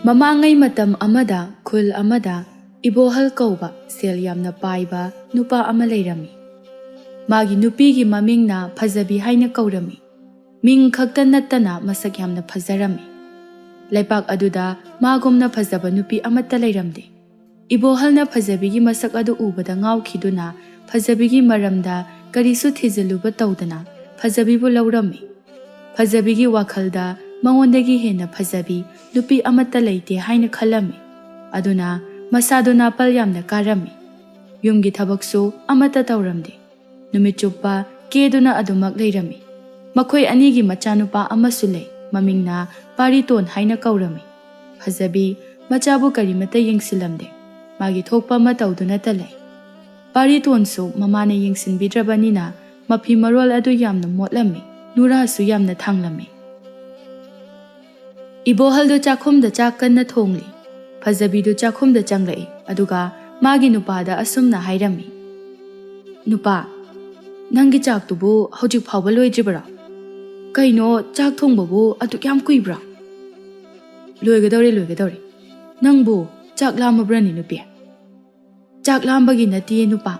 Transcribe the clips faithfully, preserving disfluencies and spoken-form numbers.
ꯃꯃꯥꯡꯉꯩ ꯃꯇꯝ ꯑꯃꯗ ꯈꯨꯜ ꯑꯃꯗ ꯏꯕꯣꯍꯜ ꯀꯧꯕ ꯁꯦꯜ ꯌꯥꯝꯅ ꯄꯥꯏꯕ ꯅꯨꯄꯥ ꯑꯃ ꯂꯩꯔꯝꯃꯤ꯫ ꯃꯥꯒꯤ ꯅꯨꯄꯤꯒꯤ ꯃꯃꯤꯡꯅ ꯐꯖꯕꯤ ꯍꯥꯏꯅ ꯀꯧꯔꯝꯃꯤ꯫ ꯃꯤꯡ ꯈꯛꯇ ꯅꯠꯇꯅ ꯃꯁꯛ ꯌꯥꯝꯅ ꯐꯖꯔꯝꯃꯤ꯫ ꯂꯩꯄꯥꯛ ꯑꯗꯨꯗ ꯃꯥꯒꯨꯝꯅ ꯐꯖꯕ ꯅꯨꯄꯤ ꯑꯃꯠꯇ ꯂꯩꯔꯝꯗꯦ꯫ ꯏꯕꯣꯍꯜꯅ ꯐꯖꯕꯤꯒꯤ ꯃꯁꯛ ꯑꯗꯨ ꯎꯕꯗ ꯉꯥꯎꯈꯤꯗꯨꯅ ꯐꯖꯕꯤꯒꯤ ꯃꯔꯝꯗ ꯀꯔꯤꯁꯨ ꯊꯤꯖꯤꯜꯂꯨꯕ ꯇꯧꯗꯅ ꯐꯖꯕꯤꯕꯨ ꯂꯧꯔꯝꯃꯤ꯫ ꯐꯖꯕꯤꯒꯤ ꯋꯥꯈꯜꯗ ꯃꯉꯣꯟꯗꯒꯤ ꯍꯦꯟꯅ ꯐꯖꯕꯤ ꯅꯨꯄꯤ ꯑꯃꯠꯇ ꯂꯩꯇꯦ ꯍꯥꯏꯅ ꯈꯜꯂꯝꯃꯤ꯫ ꯑꯗꯨꯅ ꯃꯁꯥꯗꯨ ꯅꯥꯄꯜ ꯌꯥꯝꯅ ꯀꯥꯔꯝꯃꯤ꯫ ꯌꯨꯝꯒꯤ ꯊꯕꯛꯁꯨ ꯑꯃꯠꯇ ꯇꯧꯔꯝꯗꯦ꯫ ꯅꯨꯃꯤꯠ ꯆꯨꯞꯄ ꯀꯦꯗꯨꯅ ꯑꯗꯨꯃꯛ ꯂꯩꯔꯝꯃꯤ꯫ ꯃꯈꯣꯏ ꯑꯅꯤꯒꯤ ꯃꯆꯥꯅꯨꯄꯥ ꯑꯃꯁꯨ ꯂꯩ꯫ ꯃꯃꯤꯡꯅ ꯄꯥꯔꯤꯇꯣꯟ ꯍꯥꯏꯅ ꯀꯧꯔꯝꯃꯤ꯫ ꯐꯖꯕꯤ ꯃꯆꯥꯕꯨ ꯀꯔꯤꯃꯠꯇ ꯌꯦꯡꯁꯤꯜꯂꯝꯗꯦ꯫ ꯃꯥꯒꯤ ꯊꯣꯛꯄ ꯑꯃ ꯇꯧꯗꯨꯅꯇ ꯂꯩ꯫ ꯄꯥꯔꯤꯇꯣꯟꯁꯨ ꯃꯃꯥꯅ ꯌꯦꯡꯁꯤꯟꯕꯤꯗ꯭ꯔꯕꯅꯤꯅ ꯃꯐꯤ ꯃꯔꯣꯜ ꯑꯗꯨ ꯌꯥꯝꯅ ꯃꯣꯠꯂꯝꯃꯤ, ꯅꯨꯔꯥꯁꯨ ꯌꯥꯝꯅ ꯊꯥꯡꯂꯝꯃꯤ꯫ ꯏꯕꯣꯍꯜꯗꯨ ꯆꯥꯛꯈꯨꯝꯗ ꯆꯥꯛ ꯀꯟꯅ ꯊꯣꯡꯂꯤ꯫ ꯐꯖꯕꯤꯗꯨ ꯆꯥꯛꯈꯨꯝꯗ ꯆꯪꯂꯛꯏ, ꯑꯗꯨꯒ ꯃꯥꯒꯤ ꯅꯨꯄꯥꯗ ꯑꯁꯨꯝꯅ ꯍꯥꯏꯔꯝꯃꯤ, "ꯅꯨꯄꯥ, ꯅꯪꯒꯤ ꯆꯥꯛꯇꯨꯕꯨ ꯍꯧꯖꯤꯛ ꯐꯥꯎꯕ ꯂꯣꯏꯗ꯭ꯔꯤꯕꯔꯣ? ꯀꯩꯅꯣ, ꯆꯥꯛ ꯊꯣꯡꯕꯕꯨ ꯑꯗꯨꯛ ꯌꯥꯝ ꯀꯨꯏꯕ꯭ꯔꯣ?" "ꯂꯣꯏꯒꯗꯧꯔꯦ, ꯂꯣꯏꯒꯗꯧꯔꯦ꯫ ꯅꯪꯕꯨ ꯆꯥꯛ ꯂꯥꯝꯃꯕ꯭ꯔꯅꯦ, ꯅꯨꯄꯤ?" "ꯆꯥꯛ ꯂꯥꯝꯕꯒꯤ ꯅꯠꯇꯤꯌꯦ, ꯅꯨꯄꯥ꯫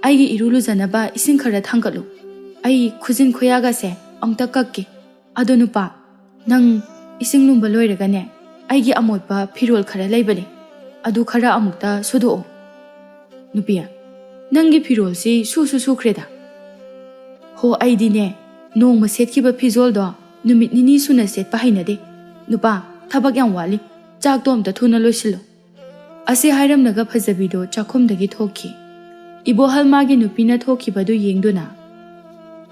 ꯑꯩꯒꯤ ꯏꯔꯨ ꯂꯨꯖꯅꯕ ꯏꯁꯤꯡ ꯈꯔ ꯊꯥꯡꯒꯠꯂꯨ꯫ ꯑꯩ ꯈꯨꯖꯤꯟ ꯈꯨꯌꯥꯒꯁꯦ ꯑꯝꯇ ꯀꯛꯀꯦ꯫ ꯑꯗꯣ ꯅꯨꯄꯥ, ꯅꯪ ꯏꯁꯤꯡ ꯂꯨꯝꯕ ꯂꯣꯏꯔꯒꯅꯦ, ꯑꯩꯒꯤ ꯑꯃꯣꯠꯄ ꯐꯤꯔꯣꯜ ꯈꯔ ꯂꯩꯕꯅꯦ, ꯑꯗꯨ ꯈꯔ ꯑꯃꯨꯛꯇ ꯁꯨꯗꯣꯛꯑꯣ꯫" "ꯅꯨꯄꯤ, ꯅꯪꯒꯤ ꯐꯤꯔꯣꯜꯁꯤ ꯁꯨꯁꯨ ꯁꯨꯈ꯭ꯔꯦꯗ꯫" "ꯍꯣ, ꯑꯩꯗꯤꯅꯦ, ꯅꯣꯡꯃ ꯁꯦꯠꯈꯤꯕ ꯐꯤꯖꯣꯜꯗꯣ ꯅꯨꯃꯤꯠ ꯅꯤꯅꯤ ꯁꯨꯅ ꯁꯦꯠꯄ ꯍꯩꯅꯗꯦ꯫ ꯅꯨꯄꯥ, ꯊꯕꯛ ꯌꯥꯝ ꯋꯥꯠꯂꯤ, ꯆꯥꯛꯇꯣ ꯑꯝꯇ ꯊꯨꯅ ꯂꯣꯏꯁꯤꯜꯂꯨ꯫" ꯑꯁꯤ ꯍꯥꯏꯔꯝꯂꯒ ꯐꯖꯕꯤꯗꯣ ꯆꯥꯛꯈꯨꯝꯗꯒꯤ ꯊꯣꯛꯈꯤ꯫ ꯏꯕꯣꯍꯜ ꯃꯥꯒꯤ ꯅꯨꯄꯤꯅ ꯊꯣꯛꯈꯤꯕꯗꯨ ꯌꯦꯡꯗꯨꯅ,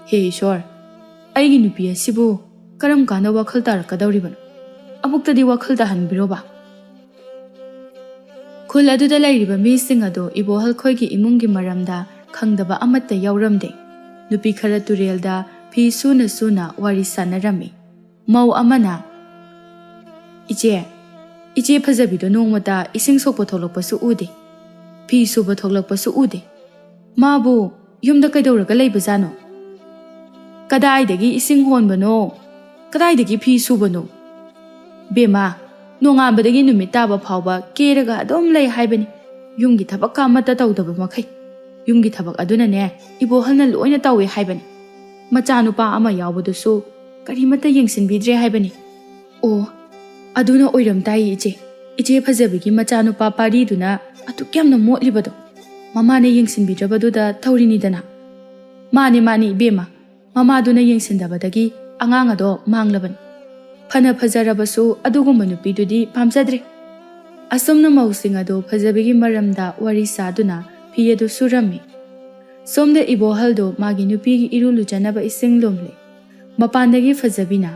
"ꯍꯦ ꯏꯁꯣꯔ, ꯑꯩꯒꯤ ꯅꯨꯄꯤ ꯑꯁꯤꯕꯨ ꯀꯔꯝ ꯀꯥꯟꯗ ꯋꯥꯈꯜ ꯇꯥꯔꯛꯀꯗꯧꯔꯤꯕꯅꯣ? ꯑꯃꯨꯛꯇꯗꯤ ꯋꯥꯈꯜ ꯇꯥꯍꯟꯕꯤꯔꯣꯕ꯫" ꯈꯨꯜ ꯑꯗꯨꯗ ꯂꯩꯔꯤꯕ ꯃꯤꯁꯤꯡ ꯑꯗꯨ ꯏꯕꯣꯍꯜ ꯈꯣꯏꯒꯤ ꯏꯃꯨꯡꯒꯤ ꯃꯔꯝꯗ ꯈꯪꯗꯕ ꯑꯃꯠꯇ ꯌꯥꯎꯔꯝꯗꯦ꯫ ꯅꯨꯄꯤ ꯈꯔ ꯇꯨꯔꯦꯜꯗ ꯐꯤ ꯁꯨꯅ ꯁꯨꯅ ꯋꯥꯔꯤ ꯁꯥꯟꯅꯔꯝꯃꯤ꯫ ꯃꯧ ꯑꯃꯅ, "ꯏꯆꯦ, ꯏꯆꯦ ꯐꯖꯕꯤꯗꯣ ꯅꯣꯡꯃꯇ ꯏꯁꯤꯡ ꯁꯣꯛꯄ ꯊꯣꯛꯂꯛꯄꯁꯨ ꯎꯗꯦ, ꯐꯤ ꯁꯨꯕ ꯊꯣꯛꯂꯛꯄꯁꯨ ꯎꯗꯦ꯫ ꯃꯥꯕꯨ ꯌꯨꯝꯗ ꯀꯩꯗꯧꯔꯒ ꯂꯩꯕꯖꯥꯠꯅꯣ? ꯀꯗꯥꯏꯗꯒꯤ ꯏꯁꯤꯡ ꯍꯣꯟꯕꯅꯣ? ꯀꯗꯥꯏꯗꯒꯤ ꯐꯤ ꯁꯨꯕꯅꯣ? ꯕꯦꯝꯃ, ꯅꯣꯡꯉꯥꯟꯕꯗꯒꯤ ꯅꯨꯃꯤꯠ ꯇꯥꯕ ꯐꯥꯎꯕ ꯀꯦꯔꯒ ꯑꯗꯨꯝ ꯂꯩ ꯍꯥꯏꯕꯅꯤ꯫ ꯌꯨꯝꯒꯤ ꯊꯕꯛ ꯑꯃꯠꯇ ꯇꯧꯗꯕ ꯃꯈꯩ꯫ ꯌꯨꯝꯒꯤ ꯊꯕꯛ ꯑꯗꯨꯅꯅꯦ, ꯏꯕꯣꯍꯜꯅ ꯂꯣꯏꯅ ꯇꯧꯏ ꯍꯥꯏꯕꯅꯤ꯫ ꯃꯆꯥꯅꯨꯄꯥ ꯑꯃ ꯌꯥꯎꯕꯗꯨꯁꯨ ꯀꯔꯤꯃꯠꯇ ꯌꯦꯡꯁꯤꯟꯕꯤꯗ꯭ꯔꯦ ꯍꯥꯏꯕꯅꯤ꯫ ꯑꯣ, ꯑꯗꯨꯅ ꯑꯣꯏꯔꯝ ꯇꯥꯏ ꯏꯆꯦ꯫ ꯏꯆꯦ ꯐꯖꯕꯤꯒꯤ ꯃꯆꯥꯅꯨꯄꯥ ꯄꯥꯔꯤꯗꯨꯅ ꯑꯗꯨꯛ ꯌꯥꯝꯅ ꯃꯣꯠꯂꯤꯕꯗꯣ꯫ ꯃꯃꯥꯅ ꯌꯦꯡꯁꯤꯟꯕꯤꯗ꯭ꯔꯕꯗꯨꯗ ꯇꯧꯔꯤꯅꯤꯗꯅ꯫ ꯃꯥꯅꯤ, ꯃꯥꯅꯤ ꯏꯕꯦꯝꯃ, ꯃꯃꯥꯗꯨꯅ ꯌꯦꯡꯁꯤꯟꯗꯕꯗꯒꯤ ꯑꯉꯥꯡ ꯑꯗꯣ ꯃꯥꯡꯂꯕꯅꯤ꯫ ꯐꯅ ꯐꯖꯔꯕꯁꯨ ꯑꯗꯨꯒꯨꯝꯕ ꯅꯨꯄꯤꯗꯨꯗꯤ ꯄꯥꯝꯖꯗ꯭ꯔꯦ꯫ ꯑꯁꯨꯝꯅ ꯃꯧꯁꯤꯡ ꯑꯗꯨ ꯐꯖꯕꯤꯒꯤ ꯃꯔꯝꯗ ꯋꯥꯔꯤ ꯁꯥꯗꯨꯅ ꯐꯤ ꯑꯗꯨ ꯁꯨꯔꯝꯃꯤ꯫ ꯁꯣꯝꯗ ꯏꯕꯣꯍꯜꯗꯨ ꯃꯥꯒꯤ ꯅꯨꯄꯤꯒꯤ ꯏꯔꯨ ꯂꯨꯖꯅꯕ ꯏꯁꯤꯡ ꯂꯨꯝꯂꯤ꯫ ꯃꯄꯥꯟꯗꯒꯤ ꯐꯖꯕꯤꯅ,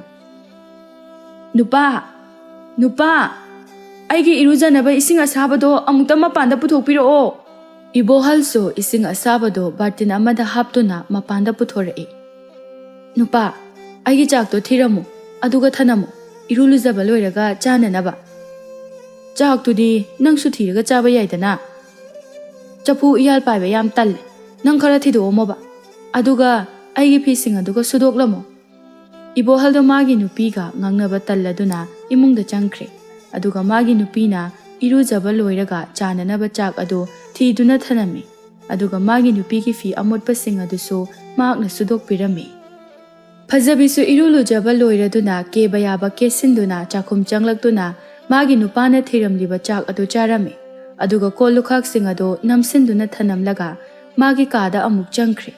"ꯅꯨꯄꯥ, ꯅꯨꯄꯥ, ꯑꯩꯒꯤ ꯏꯔꯨꯖꯅꯕ ꯏꯁꯤꯡ ꯑꯁꯥꯕꯗꯣ ꯑꯃꯨꯛꯇ ꯃꯄꯥꯟꯗ ꯄꯨꯊꯣꯛꯄꯤꯔꯛꯑꯣ!" ꯏꯕꯣꯍꯜꯁꯨ ꯏꯁꯤꯡ ꯑꯁꯥꯕꯗꯣ ꯕꯥꯔꯇꯤꯟ ꯑꯃꯗ ꯍꯥꯞꯇꯨꯅ ꯃꯄꯥꯟꯗ ꯄꯨꯊꯣꯔꯛꯏ꯫ "ꯅꯨꯄꯥ, ꯑꯩꯒꯤ ꯆꯥꯛꯇꯣ ꯊꯤꯔꯝꯃꯨ, ꯑꯗꯨꯒ ꯊꯅꯝꯃꯨ, ꯏꯔꯨ ꯂꯨꯖꯕ ꯂꯣꯏꯔꯒ ꯆꯥꯅꯅꯕ꯫ ꯆꯥꯛꯇꯨꯗꯤ ꯅꯪꯁꯨ ꯊꯤꯔꯒ ꯆꯥꯕ ꯌꯥꯏꯗꯅ꯫ ꯆꯐꯨ ꯎꯌꯥꯜ ꯄꯥꯏꯕ ꯌꯥꯝ ꯇꯜꯂꯦ, ꯅꯪ ꯈꯔ ꯊꯤꯗꯣꯛꯑꯝꯃꯣꯕ꯫ ꯑꯗꯨꯒ ꯑꯩꯒꯤ ꯐꯤꯁꯤꯡ ꯑꯗꯨꯒ ꯁꯨꯗꯣꯛꯂꯝꯃꯣ꯫" ꯏꯕꯣꯍꯜꯗꯣ ꯃꯥꯒꯤ ꯅꯨꯄꯤꯒ ꯉꯥꯡꯅꯕ ꯇꯜꯂꯗꯨꯅ ꯏꯃꯨꯡꯗ ꯆꯪꯈ꯭ꯔꯦ꯫ ꯑꯗꯨꯒ ꯃꯥꯒꯤ ꯅꯨꯄꯤꯅ ꯏꯔꯨꯖꯕ ꯂꯣꯏꯔꯒ ꯆꯥꯅꯅꯕ ꯆꯥꯛ ꯑꯗꯨ ꯊꯤꯗꯨꯅ ꯊꯅꯝꯃꯤ꯫ ꯑꯗꯨꯒ ꯃꯥꯒꯤ ꯅꯨꯄꯤꯒꯤ ꯐꯤ ꯑꯃꯣꯠꯄꯁꯤꯡ ꯑꯗꯨꯁꯨ ꯃꯍꯥꯛꯅ ꯁꯨꯗꯣꯛꯄꯤꯔꯝꯃꯤ꯫ ꯐꯖꯕꯤꯁꯨ ꯏꯔꯨ ꯂꯨꯖꯕ ꯂꯣꯏꯔꯗꯨꯅ ꯀꯦꯕ ꯌꯥꯕ ꯀꯦꯁꯤꯟꯗꯨꯅ ꯆꯥꯛꯈꯨꯝ ꯆꯪꯂꯛꯇꯨꯅ ꯃꯥꯒꯤ ꯅꯨꯄꯥꯅ ꯊꯤꯔꯝꯂꯤꯕ ꯆꯥꯛ ꯑꯗꯨ ꯆꯥꯔꯝꯃꯤ꯫ ꯑꯗꯨꯒ ꯀꯣꯜ ꯂꯨꯈꯥꯛꯁꯤꯡ ꯑꯗꯨ ꯅꯝꯁꯤꯟꯗꯨꯅ ꯊꯅꯝꯂꯒ ꯃꯥꯒꯤ ꯀꯥꯗ ꯑꯃꯨꯛ ꯆꯪꯈ꯭ꯔꯦ꯫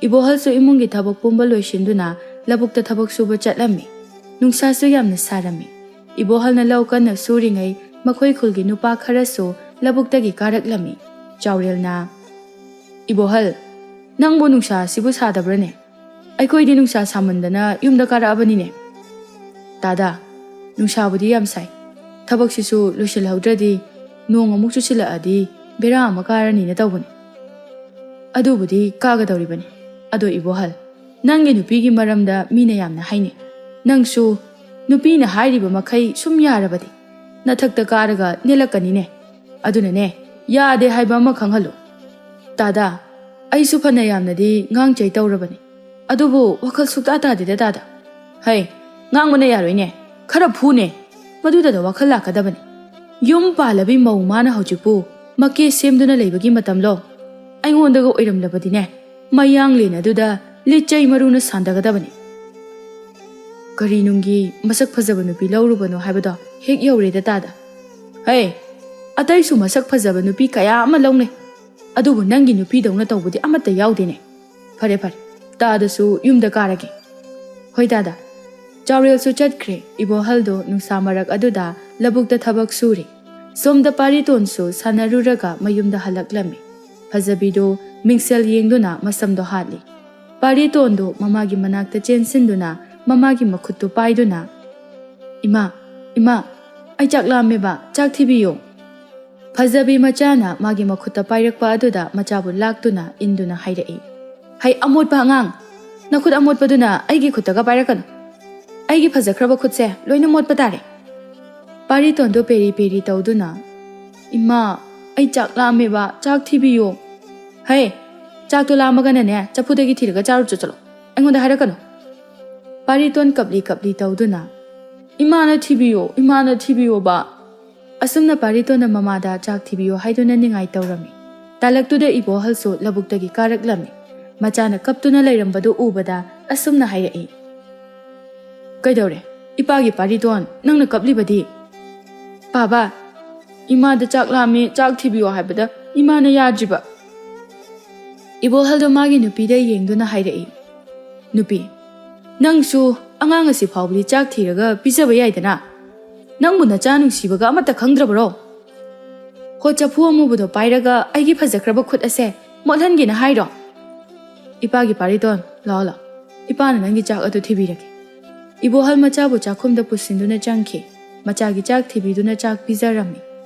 ꯏꯕꯣꯍꯜꯁꯨ ꯏꯃꯨꯡꯒꯤ ꯊꯕꯛ ꯄꯨꯝꯕ ꯂꯣꯏꯁꯤꯟꯗꯨꯅ ꯂꯧꯕꯨꯛꯇ ꯊꯕꯛ ꯁꯨꯕ ꯆꯠꯂꯝꯃꯤ꯫ ꯅꯨꯡꯁꯥꯁꯨ ꯌꯥꯝꯅ ꯁꯥꯔꯝꯃꯤ꯫ ꯏꯕꯣꯍꯜꯅ ꯂꯧ ꯀꯟꯅ ꯁꯨꯔꯤꯉꯩ ꯃꯈꯣꯏ ꯈꯨꯜꯒꯤ ꯅꯨꯄꯥ ꯈꯔꯁꯨ ꯂꯧꯕꯨꯛꯇꯒꯤ ꯀꯥꯔꯛꯂꯝꯃꯤ꯫ ꯆꯥꯎꯔꯦꯜꯅ, "ꯏꯕꯣꯍꯜ, ꯅꯪꯕꯨ ꯅꯨꯡꯁꯥ ꯑꯁꯤꯕꯨ ꯁꯥꯗꯕ꯭ꯔꯅꯦ? ꯑꯩꯈꯣꯏꯗꯤ ꯅꯨꯡꯁꯥ ꯁꯥꯃꯟꯗꯅ ꯌꯨꯝꯗ ꯀꯥꯔꯛꯑꯕꯅꯤꯅꯦ꯫" "ꯇꯥꯗꯥ, ꯅꯨꯡꯁꯥꯕꯨꯗꯤ ꯌꯥꯝ ꯁꯥꯏ꯫ ꯊꯕꯛꯁꯤꯁꯨ ꯂꯣꯏꯁꯤꯜꯍꯧꯗ꯭ꯔꯗꯤ ꯅꯣꯡ ꯑꯃꯨꯛ ꯆꯨꯁꯤꯜꯂꯛꯑꯗꯤ ꯕꯦꯔꯥ ꯑꯃ ꯀꯥꯔꯅꯤꯅ ꯇꯧꯕꯅꯤ꯫" "ꯑꯗꯨꯕꯨꯗꯤ ꯀꯥꯒꯗꯧꯔꯤꯕꯅꯤ꯫ ꯑꯗꯣ ꯏꯕꯣꯍꯜ, ꯅꯪꯒꯤ ꯅꯨꯄꯤꯒꯤ ꯃꯔꯝꯗ ꯃꯤꯅ ꯌꯥꯝꯅ ꯍꯥꯏꯅꯩ꯫ ꯅꯪꯁꯨ ꯅꯨꯄꯤꯅ ꯍꯥꯏꯔꯤꯕ ꯃꯈꯩ ꯁꯨꯝ ꯌꯥꯔꯕꯗꯤ ꯅꯊꯛꯇ ꯀꯥꯔꯒ ꯅꯦꯜꯂꯛꯀꯅꯤꯅꯦ꯫ ꯑꯗꯨꯅꯅꯦ, ꯌꯥꯗꯦ ꯍꯥꯏꯕ ꯑꯃ ꯈꯪꯍꯜꯂꯨ꯫" "ꯇꯥꯗꯥ, ꯑꯩꯁꯨ ꯐꯅ ꯌꯥꯝꯅꯗꯤ ꯉꯥꯡ ꯆꯩ ꯇꯧꯔꯕꯅꯤ, ꯑꯗꯨꯕꯨ ꯋꯥꯈꯜ ꯁꯨꯛꯇꯥ ꯇꯥꯗꯦꯗ ꯇꯥꯗꯥ꯫" "ꯍꯩ, ꯉꯥꯡꯕꯅ ꯌꯥꯔꯣꯏꯅꯦ, ꯈꯔ ꯐꯨꯅꯦ꯫" ꯃꯗꯨꯗꯗ ꯋꯥꯈꯜ ꯂꯥꯛꯀꯗꯕꯅꯤ꯫ ꯌꯨꯝ ꯄꯥꯜꯂꯕꯤ ꯃꯧ ꯃꯥꯅ ꯍꯧꯖꯤꯛꯄꯨ ꯃꯀꯦ ꯁꯦꯝꯗꯨꯅ ꯂꯩꯕꯒꯤ ꯃꯇꯝꯂꯣ? ꯑꯩꯉꯣꯟꯗꯒ ꯑꯣꯏꯔꯝꯂꯕꯗꯤꯅꯦ, ꯃꯌꯥꯡꯂꯦꯟ ꯑꯗꯨꯗ ꯂꯤꯆꯩ ꯃꯔꯨꯅ ꯁꯥꯟꯗꯒꯗꯕꯅꯤ꯫ ꯀꯔꯤ ꯅꯨꯡꯒꯤ ꯃꯁꯛ ꯐꯖꯕ ꯅꯨꯄꯤ ꯂꯧꯔꯨꯕꯅꯣ ꯍꯥꯏꯕꯗꯣ ꯍꯦꯛ ꯌꯧꯔꯦꯗ ꯇꯥꯗ꯫ ꯍꯦ, ꯑꯇꯩꯁꯨ ꯃꯁꯛ ꯐꯖꯕ ꯅꯨꯄꯤ ꯀꯌꯥ ꯑꯃ ꯂꯧꯅꯩ, ꯑꯗꯨꯕꯨ ꯅꯪꯒꯤ ꯅꯨꯄꯤꯗꯧꯅ ꯇꯧꯕꯗꯤ ꯑꯃꯠꯇ ꯌꯥꯎꯗꯦꯅꯦ꯫ ꯐꯔꯦ ꯐꯔꯦ, ꯇꯥꯗꯁꯨ ꯌꯨꯝꯗ ꯀꯥꯔꯒꯦ꯫ ꯍꯣꯏ ꯇꯥꯗ꯫ ꯆꯥꯎꯔꯦꯜꯁꯨ ꯆꯠꯈ꯭ꯔꯦ꯫ ꯏꯕꯣꯍꯜꯗꯣ ꯅꯨꯡꯁꯥ ꯃꯔꯛ ꯑꯗꯨꯗ ꯂꯧꯕꯨꯛꯇ ꯊꯕꯛ ꯁꯨꯔꯤ꯫ ꯁꯣꯝꯗ ꯄꯥꯔꯤꯇꯣꯟꯁꯨ ꯁꯥꯟꯅꯔꯨꯔꯒ ꯃꯌꯨꯝꯗ ꯍꯜꯂꯛꯂꯝꯃꯤ꯫ ꯐꯖꯕꯤꯗꯣ ꯃꯤꯡꯁꯦꯜ ꯌꯦꯡꯗꯨꯅ ꯃꯁꯝꯗꯣ ꯍꯥꯠꯂꯤ꯫ ꯄꯥꯔꯤꯇꯣꯟꯗꯣ ꯃꯃꯥꯒꯤ ꯃꯅꯥꯛꯇ ꯆꯦꯟꯁꯤꯟꯗꯨꯅ ꯃꯃꯥꯒꯤ ꯃꯈꯨꯠꯇꯨ ꯄꯥꯏꯗꯨꯅ, "ꯏꯃꯥ, ꯏꯃꯥ, ꯑꯩ ꯆꯥꯛ ꯂꯥꯝꯃꯦꯕ, ꯆꯥꯛ ꯊꯤꯕꯤꯌꯨ꯫" ꯐꯖꯕꯤ ꯃꯆꯥꯅ ꯃꯥꯒꯤ ꯃꯈꯨꯠꯇ ꯄꯥꯏꯔꯛꯄ ꯑꯗꯨꯗ ꯃꯆꯥꯕꯨ ꯂꯥꯛꯇꯨꯅ ꯏꯟꯗꯨꯅ ꯍꯥꯏꯔꯛꯏ, "ꯍꯩ ꯑꯃꯣꯠꯄ ꯑꯉꯥꯡ, ꯅꯈꯨꯠ ꯑꯃꯣꯠꯄꯗꯨꯅ ꯑꯩꯒꯤ ꯈꯨꯠꯇꯒ ꯄꯥꯏꯔꯛꯀꯅꯨ꯫ ꯑꯩꯒꯤ ꯐꯖꯈ꯭ꯔꯕ ꯈꯨꯠꯁꯦ ꯂꯣꯏꯅ ꯃꯣꯠꯄ ꯇꯥꯔꯦ꯫" ꯄꯥꯔꯤꯇꯣꯟꯗꯣ ꯄꯦꯔꯤ ꯄꯦꯔꯤ ꯇꯧꯗꯨꯅ, "ꯏꯃꯥ, ꯑꯩ ꯆꯥꯛ ꯂꯥꯝꯃꯦꯕ, ꯆꯥꯛ ꯊꯤꯕꯤꯌꯣ꯫" "ꯍꯩ, ꯆꯥꯛꯇꯣ ꯂꯥꯝꯃꯒꯅꯅꯦ, ꯆꯐꯨꯗꯒꯤ ꯊꯤꯔꯒ ꯆꯥꯔꯨꯆꯣ ꯆꯠꯂꯣ, ꯑꯩꯉꯣꯟꯗ ꯍꯥꯏꯔꯛꯀꯅꯨ꯫" ꯄꯥꯔꯤꯇꯣꯟ ꯀꯞꯂꯤ ꯀꯞꯂꯤ ꯇꯧꯗꯨꯅ, "ꯏꯃꯥꯅ ꯊꯤꯕꯤꯌꯣ, ꯏꯃꯥꯅ ꯊꯤꯕꯤꯌꯣꯕ꯫" ꯑꯁꯨꯝꯅ ꯄꯥꯔꯤꯇꯣꯟꯅ ꯃꯃꯥꯗ ꯆꯥꯛ ꯊꯤꯕꯤꯌꯣ ꯍꯥꯏꯗꯨꯅ ꯅꯤꯡꯉꯥꯏ ꯇꯧꯔꯝꯃꯤ꯫ ꯇꯥꯂꯛꯇꯨꯗ ꯏꯕꯣꯍꯜꯁꯨ ꯂꯧꯕꯨꯛꯇꯒꯤ ꯀꯥꯔꯛꯂꯝꯃꯤ꯫ ꯃꯆꯥꯅ ꯀꯞꯇꯨꯅ ꯂꯩꯔꯝꯕꯗꯨ ꯎꯕꯗ ꯑꯁꯨꯝꯅ ꯍꯥꯏꯔꯛꯏ, "ꯀꯩꯗꯧꯔꯦ? ꯏꯄꯥꯒꯤ ꯄꯥꯔꯤꯇꯣꯟ, ꯅꯪꯅ ꯀꯞꯂꯤꯕꯗꯤ?" "ꯄꯥꯕ, ꯏꯃꯥꯗ ꯆꯥꯛ ꯂꯥꯝꯃꯤ, ꯆꯥꯛ ꯊꯤꯕꯤꯌꯣ ꯍꯥꯏꯕꯗ ꯏꯃꯥꯅ ꯌꯥꯗ꯭ꯔꯤꯕ꯫" ꯏꯕꯣꯍꯜꯗꯣ ꯃꯥꯒꯤ ꯅꯨꯄꯤꯗ ꯌꯦꯡꯗꯨꯅ ꯍꯥꯏꯔꯛꯏ, "ꯅꯨꯄꯤ, ꯅꯪꯁꯨ ꯑꯉꯥꯡ ꯑꯁꯤ ꯐꯥꯎꯕꯗꯤ ꯆꯥꯛ ꯊꯤꯔꯒ ꯄꯤꯖꯕ ꯌꯥꯏꯗꯅ꯫ ꯅꯪꯕꯨ ꯅꯆꯥ ꯅꯨꯡꯁꯤꯕꯒ ꯑꯃꯠꯇ ꯈꯪꯗ꯭ꯔꯕꯔꯣ? ꯍꯣ, ꯆꯐꯨ ꯑꯃꯨꯕꯗꯣ ꯄꯥꯏꯔꯒ ꯑꯩꯒꯤ ꯐꯖꯈ꯭ꯔꯕ ꯈꯨꯠ ꯑꯁꯦ ꯃꯣꯠꯍꯟꯒꯦꯅ ꯍꯥꯏꯔꯣ? ꯏꯄꯥꯒꯤ ꯄꯥꯔꯤꯇꯣꯟ, ꯂꯥꯛꯑꯣ, ꯂꯥꯛꯑꯣ, ꯏꯄꯥꯅ ꯅꯪꯒꯤ ꯆꯥꯛ ꯑꯗꯨ ꯊꯤꯕꯤꯔꯒꯦ꯫" ꯏꯕꯣꯍꯜ ꯃꯆꯥꯕꯨ ꯆꯥꯛꯈꯨꯝꯗ ꯄꯨꯁꯤꯟꯗꯨꯅ ꯆꯪꯈꯤ꯫ ꯃꯆꯥꯒꯤ ꯆꯥꯛ ꯊꯤꯕꯤꯗꯨꯅ ꯆꯥꯛ ꯄꯤꯖꯔꯝꯃꯤ꯫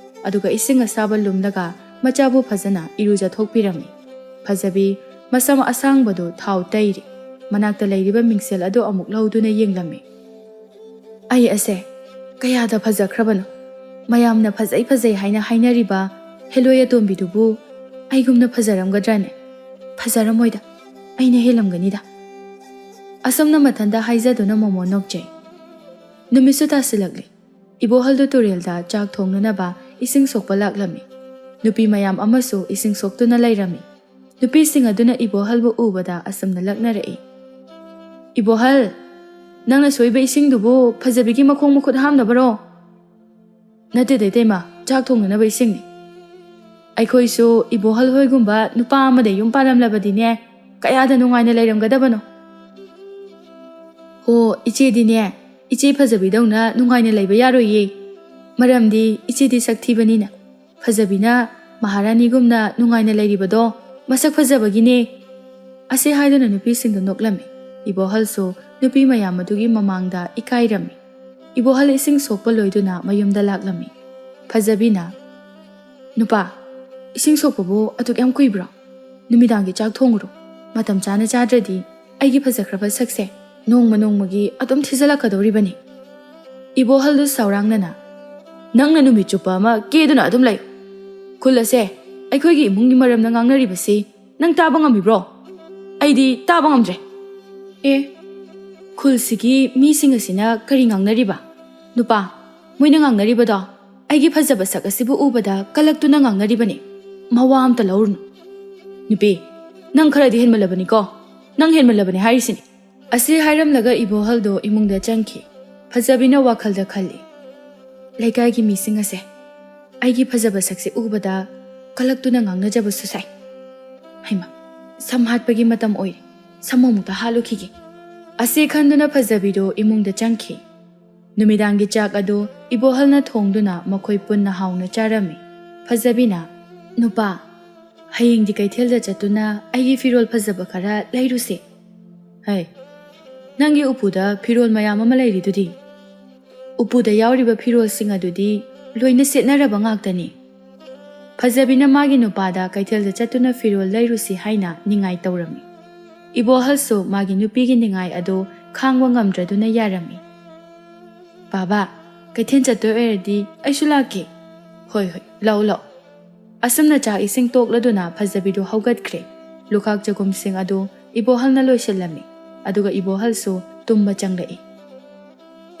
ꯑꯗꯨꯒ ꯏꯁꯤꯡ ꯑꯁꯥꯕ ꯂꯨꯝꯂꯒ ꯃꯆꯥꯕꯨ ꯐꯖꯅ ꯏꯔꯨꯖꯊꯣꯛꯄꯤꯔꯝꯃꯤ꯫ ꯐꯖꯕꯤ ꯃꯁꯝ ꯑꯁꯥꯡꯕꯗꯨ ꯊꯥꯎ ꯇꯩꯔꯤ꯫ ꯃꯅꯥꯛꯇ ꯂꯩꯔꯤꯕ ꯃꯤꯡꯁꯦꯜ ꯑꯗꯨ ꯑꯃꯨꯛ ꯂꯧꯗꯨꯅ ꯌꯦꯡꯂꯝꯃꯤ꯫ "ꯑꯩ ꯑꯁꯦ ꯀꯌꯥꯗ ꯐꯖꯈ꯭ꯔꯕꯅꯣ! ꯃꯌꯥꯝꯅ ꯐꯖꯩ ꯐꯖꯩ ꯍꯥꯏꯅ ꯍꯥꯏꯅꯔꯤꯕ ꯍꯦꯂꯣꯏ ꯑꯇꯣꯝꯕꯤꯗꯨꯕꯨ ꯑꯩꯒꯨꯝꯅ ꯐꯖꯔꯝꯒꯗ꯭ꯔꯅꯦ? ꯐꯖꯔꯝꯃꯣꯏꯗ, ꯑꯩꯅ ꯍꯦꯜꯂꯝꯒꯅꯤꯗ꯫" ꯑꯁꯨꯝꯅ ꯃꯊꯟꯇ ꯍꯥꯏꯖꯗꯨꯅ ꯃꯣꯃꯣ ꯅꯣꯛꯆꯩ꯫ ꯅꯨꯃꯤꯠꯁꯨ ꯇꯥꯁꯤꯜꯂꯛꯂꯤ꯫ ꯏꯕꯣꯍꯜꯗꯨ ꯇꯨꯔꯦꯜꯗ ꯆꯥꯛ ꯊꯣꯡꯅꯅꯕ ꯏꯁꯤꯡ ꯁꯣꯛꯄ ꯂꯥꯛꯂꯝꯃꯤ꯫ ꯅꯨꯄꯤ ꯃꯌꯥꯝ ꯑꯃꯁꯨ ꯏꯁꯤꯡ ꯁꯣꯛꯇꯨꯅ ꯂꯩꯔꯝꯃꯤ꯫ ꯅꯨꯄꯤꯁꯤꯡ ꯑꯗꯨꯅ ꯏꯕꯣꯍꯜꯕꯨ ꯎꯕꯗ ꯑꯁꯨꯝꯅ ꯂꯛꯅꯔꯛꯏ, "ꯏꯕꯣꯍꯜ, ꯅꯪꯅ ꯁꯣꯛꯏꯕ ꯏꯁꯤꯡꯗꯨꯕꯨ ꯐꯖꯕꯤꯒꯤ ꯃꯈꯣꯡ ꯃꯈꯨꯠ ꯍꯥꯝꯅꯕꯔꯣ?" "ꯅꯠꯇꯦꯗ ꯏꯇꯩꯃ, ꯆꯥꯛ ꯊꯣꯡꯅꯅꯕ ꯏꯁꯤꯡꯅꯤ꯫ ꯑꯩꯈꯣꯏꯁꯨ ꯏꯕꯣꯍꯜ ꯍꯣꯏꯒꯨꯝꯕ ꯅꯨꯄꯥ ꯑꯃꯗ ꯌꯨꯝ ꯄꯥꯜꯂꯝꯂꯕꯗꯤꯅꯦ, ꯀꯌꯥꯗ ꯅꯨꯡꯉꯥꯏꯅ ꯂꯩꯔꯝꯒꯗꯕꯅꯣ꯫ ꯍꯣ, ꯏꯆꯦꯗꯤꯅꯦ, ꯏꯆꯦ ꯐꯖꯕꯤꯗꯧꯅ ꯅꯨꯡꯉꯥꯏꯅ ꯂꯩꯕ ꯌꯥꯔꯣꯏꯌꯦ꯫ ꯃꯔꯝꯗꯤ ꯏꯆꯦꯗꯤ ꯁꯛ ꯊꯤꯕꯅꯤꯅ꯫ ꯐꯖꯕꯤꯅ ꯃꯍꯥꯔꯥꯅꯤꯒꯨꯝꯅ ꯅꯨꯡꯉꯥꯏꯅ ꯂꯩꯔꯤꯕꯗꯣ ꯃꯁꯛ ꯐꯖꯕꯒꯤꯅꯦ"꯫ ꯑꯁꯤ ꯍꯥꯏꯗꯨꯅ ꯅꯨꯄꯤꯁꯤꯡꯗꯨ ꯅꯣꯛꯂꯝꯃꯤ꯫ ꯏꯕꯣꯍꯜꯁꯨ ꯅꯨꯄꯤ ꯃꯌꯥꯝ ꯑꯗꯨꯒꯤ ꯃꯃꯥꯡꯗ ꯏꯀꯥꯏꯔꯝꯃꯤ꯫ ꯏꯕꯣꯍꯜ ꯏꯁꯤꯡ ꯁꯣꯛꯄ ꯂꯣꯏꯗꯨꯅ ꯃꯌꯨꯝꯗ ꯂꯥꯛꯂꯝꯃꯤ꯫ ꯐꯖꯕꯤꯅ, "ꯅꯨꯄꯥ, ꯏꯁꯤꯡ ꯁꯣꯛꯄꯕꯨ ꯑꯗꯨꯛ ꯌꯥꯝ ꯀꯨꯏꯕ꯭ꯔꯣ? ꯅꯨꯃꯤꯗꯥꯡꯒꯤ ꯆꯥꯛ ꯊꯣꯡꯉꯨꯔꯣ꯫ ꯃꯇꯝ ꯆꯥꯅ ꯆꯥꯗ꯭ꯔꯗꯤ ꯑꯩꯒꯤ ꯐꯖꯈ꯭ꯔꯕ ꯁꯛꯁꯦ ꯅꯣꯡꯃ ꯅꯣꯡꯃꯒꯤ ꯑꯗꯨꯝ ꯊꯤꯖꯤꯜꯂꯛꯀꯗꯧꯔꯤꯕꯅꯤ"꯫ ꯏꯕꯣꯍꯜꯗꯨ ꯁꯥꯎꯔꯥꯡꯅꯅ, "ꯅꯪꯅ ꯅꯨꯃꯤꯠ ꯆꯨꯞꯄ ꯑꯃ ꯀꯦꯗꯨꯅ ꯑꯗꯨꯝ ꯂꯩ꯫ ꯈꯨꯜ ꯑꯁꯦ ꯑꯩꯈꯣꯏꯒꯤ ꯏꯃꯨꯡꯒꯤ ꯃꯔꯝꯗ ꯉꯥꯡꯅꯔꯤꯕꯁꯤ ꯅꯪ ꯇꯥꯕ ꯉꯝꯃꯤꯕ꯭ꯔꯣ? ꯑꯩꯗꯤ ꯇꯥꯕ ꯉꯝꯗ꯭ꯔꯦ"꯫ "ꯑꯦ, ꯈꯨꯜꯁꯤꯒꯤ ꯃꯤꯁꯤꯡ ꯑꯁꯤꯅ ꯀꯔꯤ ꯉꯥꯡꯅꯔꯤꯕ? ꯅꯨꯄꯥ, ꯃꯣꯏꯅ ꯉꯥꯡꯅꯔꯤꯕꯗꯣ ꯑꯩꯒꯤ ꯐꯖꯕ ꯁꯛ ꯑꯁꯤꯕꯨ ꯎꯕꯗ ꯀꯂꯛꯇꯨꯅ ꯉꯥꯡꯅꯔꯤꯕꯅꯤ꯫ ꯃꯋꯥ ꯑꯝꯇ ꯂꯧꯔꯨꯅꯨ꯫ ꯅꯨꯄꯤ, ꯅꯪ ꯈꯔꯗꯤ ꯍꯦꯟꯃꯜꯂꯕꯅꯤꯀꯣ꯫ ꯅꯪ ꯍꯦꯟꯃꯜꯂꯕꯅꯤ ꯍꯥꯏꯔꯤꯁꯤꯅꯤ"꯫ ꯑꯁꯤ ꯍꯥꯏꯔꯝꯂꯒ ꯏꯕꯣꯍꯜꯗꯣ ꯏꯃꯨꯡꯗ ꯆꯪꯈꯤ꯫ ꯐꯖꯕꯤꯅ ꯋꯥꯈꯜꯗ ꯈꯜꯂꯤ, "ꯂꯩꯀꯥꯏꯒꯤ ꯃꯤꯁꯤꯡ ꯑꯁꯦ ꯑꯩꯒꯤ ꯐꯖꯕ ꯁꯛꯁꯦ ꯎꯕꯗ ꯀꯂꯛꯇꯨꯅ ꯉꯥꯡꯅꯖꯕꯁꯨ ꯁꯥꯏ꯫ ꯍꯩꯃ, ꯁꯝ ꯍꯥꯠꯄꯒꯤ ꯃꯇꯝ ꯑꯣꯏꯔꯦ꯫ ꯁꯝ ꯑꯃꯨꯛꯇ ꯍꯥꯠꯂꯨꯈꯤꯒꯦ"꯫ ꯑꯁꯤ ꯈꯟꯗꯨꯅ ꯐꯖꯕꯤꯗꯣ ꯏꯃꯨꯡꯗ ꯆꯪꯈꯤ꯫ ꯅꯨꯃꯤꯗꯥꯡꯒꯤ ꯆꯥꯛ ꯑꯗꯨ ꯏꯕꯣꯍꯜꯅ ꯊꯣꯡꯗꯨꯅ ꯃꯈꯣꯏ ꯄꯨꯟꯅ ꯍꯥꯎꯅ ꯆꯥꯔꯝꯃꯤ꯫ ꯐꯖꯕꯤꯅ, "ꯅꯨꯄꯥ, ꯍꯌꯦꯡꯗꯤ ꯀꯩꯊꯦꯜꯗ ꯆꯠꯇꯨꯅ ꯑꯩꯒꯤ ꯐꯤꯔꯣꯜ ꯐꯖꯕ ꯈꯔ ꯂꯩꯔꯨꯁꯦ"꯫ "ꯍꯩ, ꯅꯪꯒꯤ ꯎꯄꯨꯗ ꯐꯤꯔꯣꯜ ꯃꯌꯥꯝ ꯑꯃ ꯂꯩꯔꯤꯗꯨꯗꯤ"꯫ "ꯎꯄꯨꯗ ꯌꯥꯎꯔꯤꯕ ꯐꯤꯔꯣꯜꯁꯤꯡ ꯑꯗꯨꯗꯤ ꯂꯣꯏꯅ ꯁꯦꯠꯅꯔꯕ ꯉꯥꯛꯇꯅꯤ"꯫ ꯐꯖꯕꯤꯅ ꯃꯥꯒꯤ ꯅꯨꯄꯥꯗ ꯀꯩꯊꯦꯜꯗ ꯆꯠꯇꯨꯅ ꯐꯤꯔꯣꯜ ꯂꯩꯔꯨꯁꯤ ꯍꯥꯏꯅ ꯅꯤꯡꯉꯥꯏ ꯇꯧꯔꯝꯃꯤ꯫ ꯏꯕꯣꯍꯜꯁꯨ ꯃꯥꯒꯤ ꯅꯨꯄꯤꯒꯤ ꯅꯤꯡꯉꯥꯏ ꯑꯗꯨ ꯈꯥꯡꯕ ꯉꯝꯗ꯭ꯔꯗꯨꯅ ꯌꯥꯔꯝꯃꯤ꯫ "ꯕꯥꯕꯥ, ꯀꯩꯊꯦꯜ ꯆꯠꯇꯣꯏ ꯑꯣꯏꯔꯗꯤ ꯑꯩꯁꯨ ꯂꯥꯛꯀꯦ"꯫ "ꯍꯣꯏ, ꯍꯣꯏ, ꯂꯥꯛꯎ, ꯂꯥꯛꯎ"꯫ ꯑꯁꯨꯝꯅ ꯆꯥꯛ ꯏꯁꯤꯡ ꯇꯣꯛꯂꯗꯨꯅ ꯐꯖꯕꯤꯗꯨ ꯍꯧꯒꯠꯈ꯭ꯔꯦ꯫ ꯂꯨꯈꯥꯛ ꯆꯒꯨꯝꯁꯤꯡ ꯑꯗꯨ ꯏꯕꯣꯍꯜꯅ ꯂꯣꯏꯁꯤꯜꯂꯝꯃꯤ꯫ ꯑꯗꯨꯒ ꯏꯕꯣꯍꯜꯁꯨ ꯇꯨꯝꯕ ꯆꯪꯂꯛꯏ꯫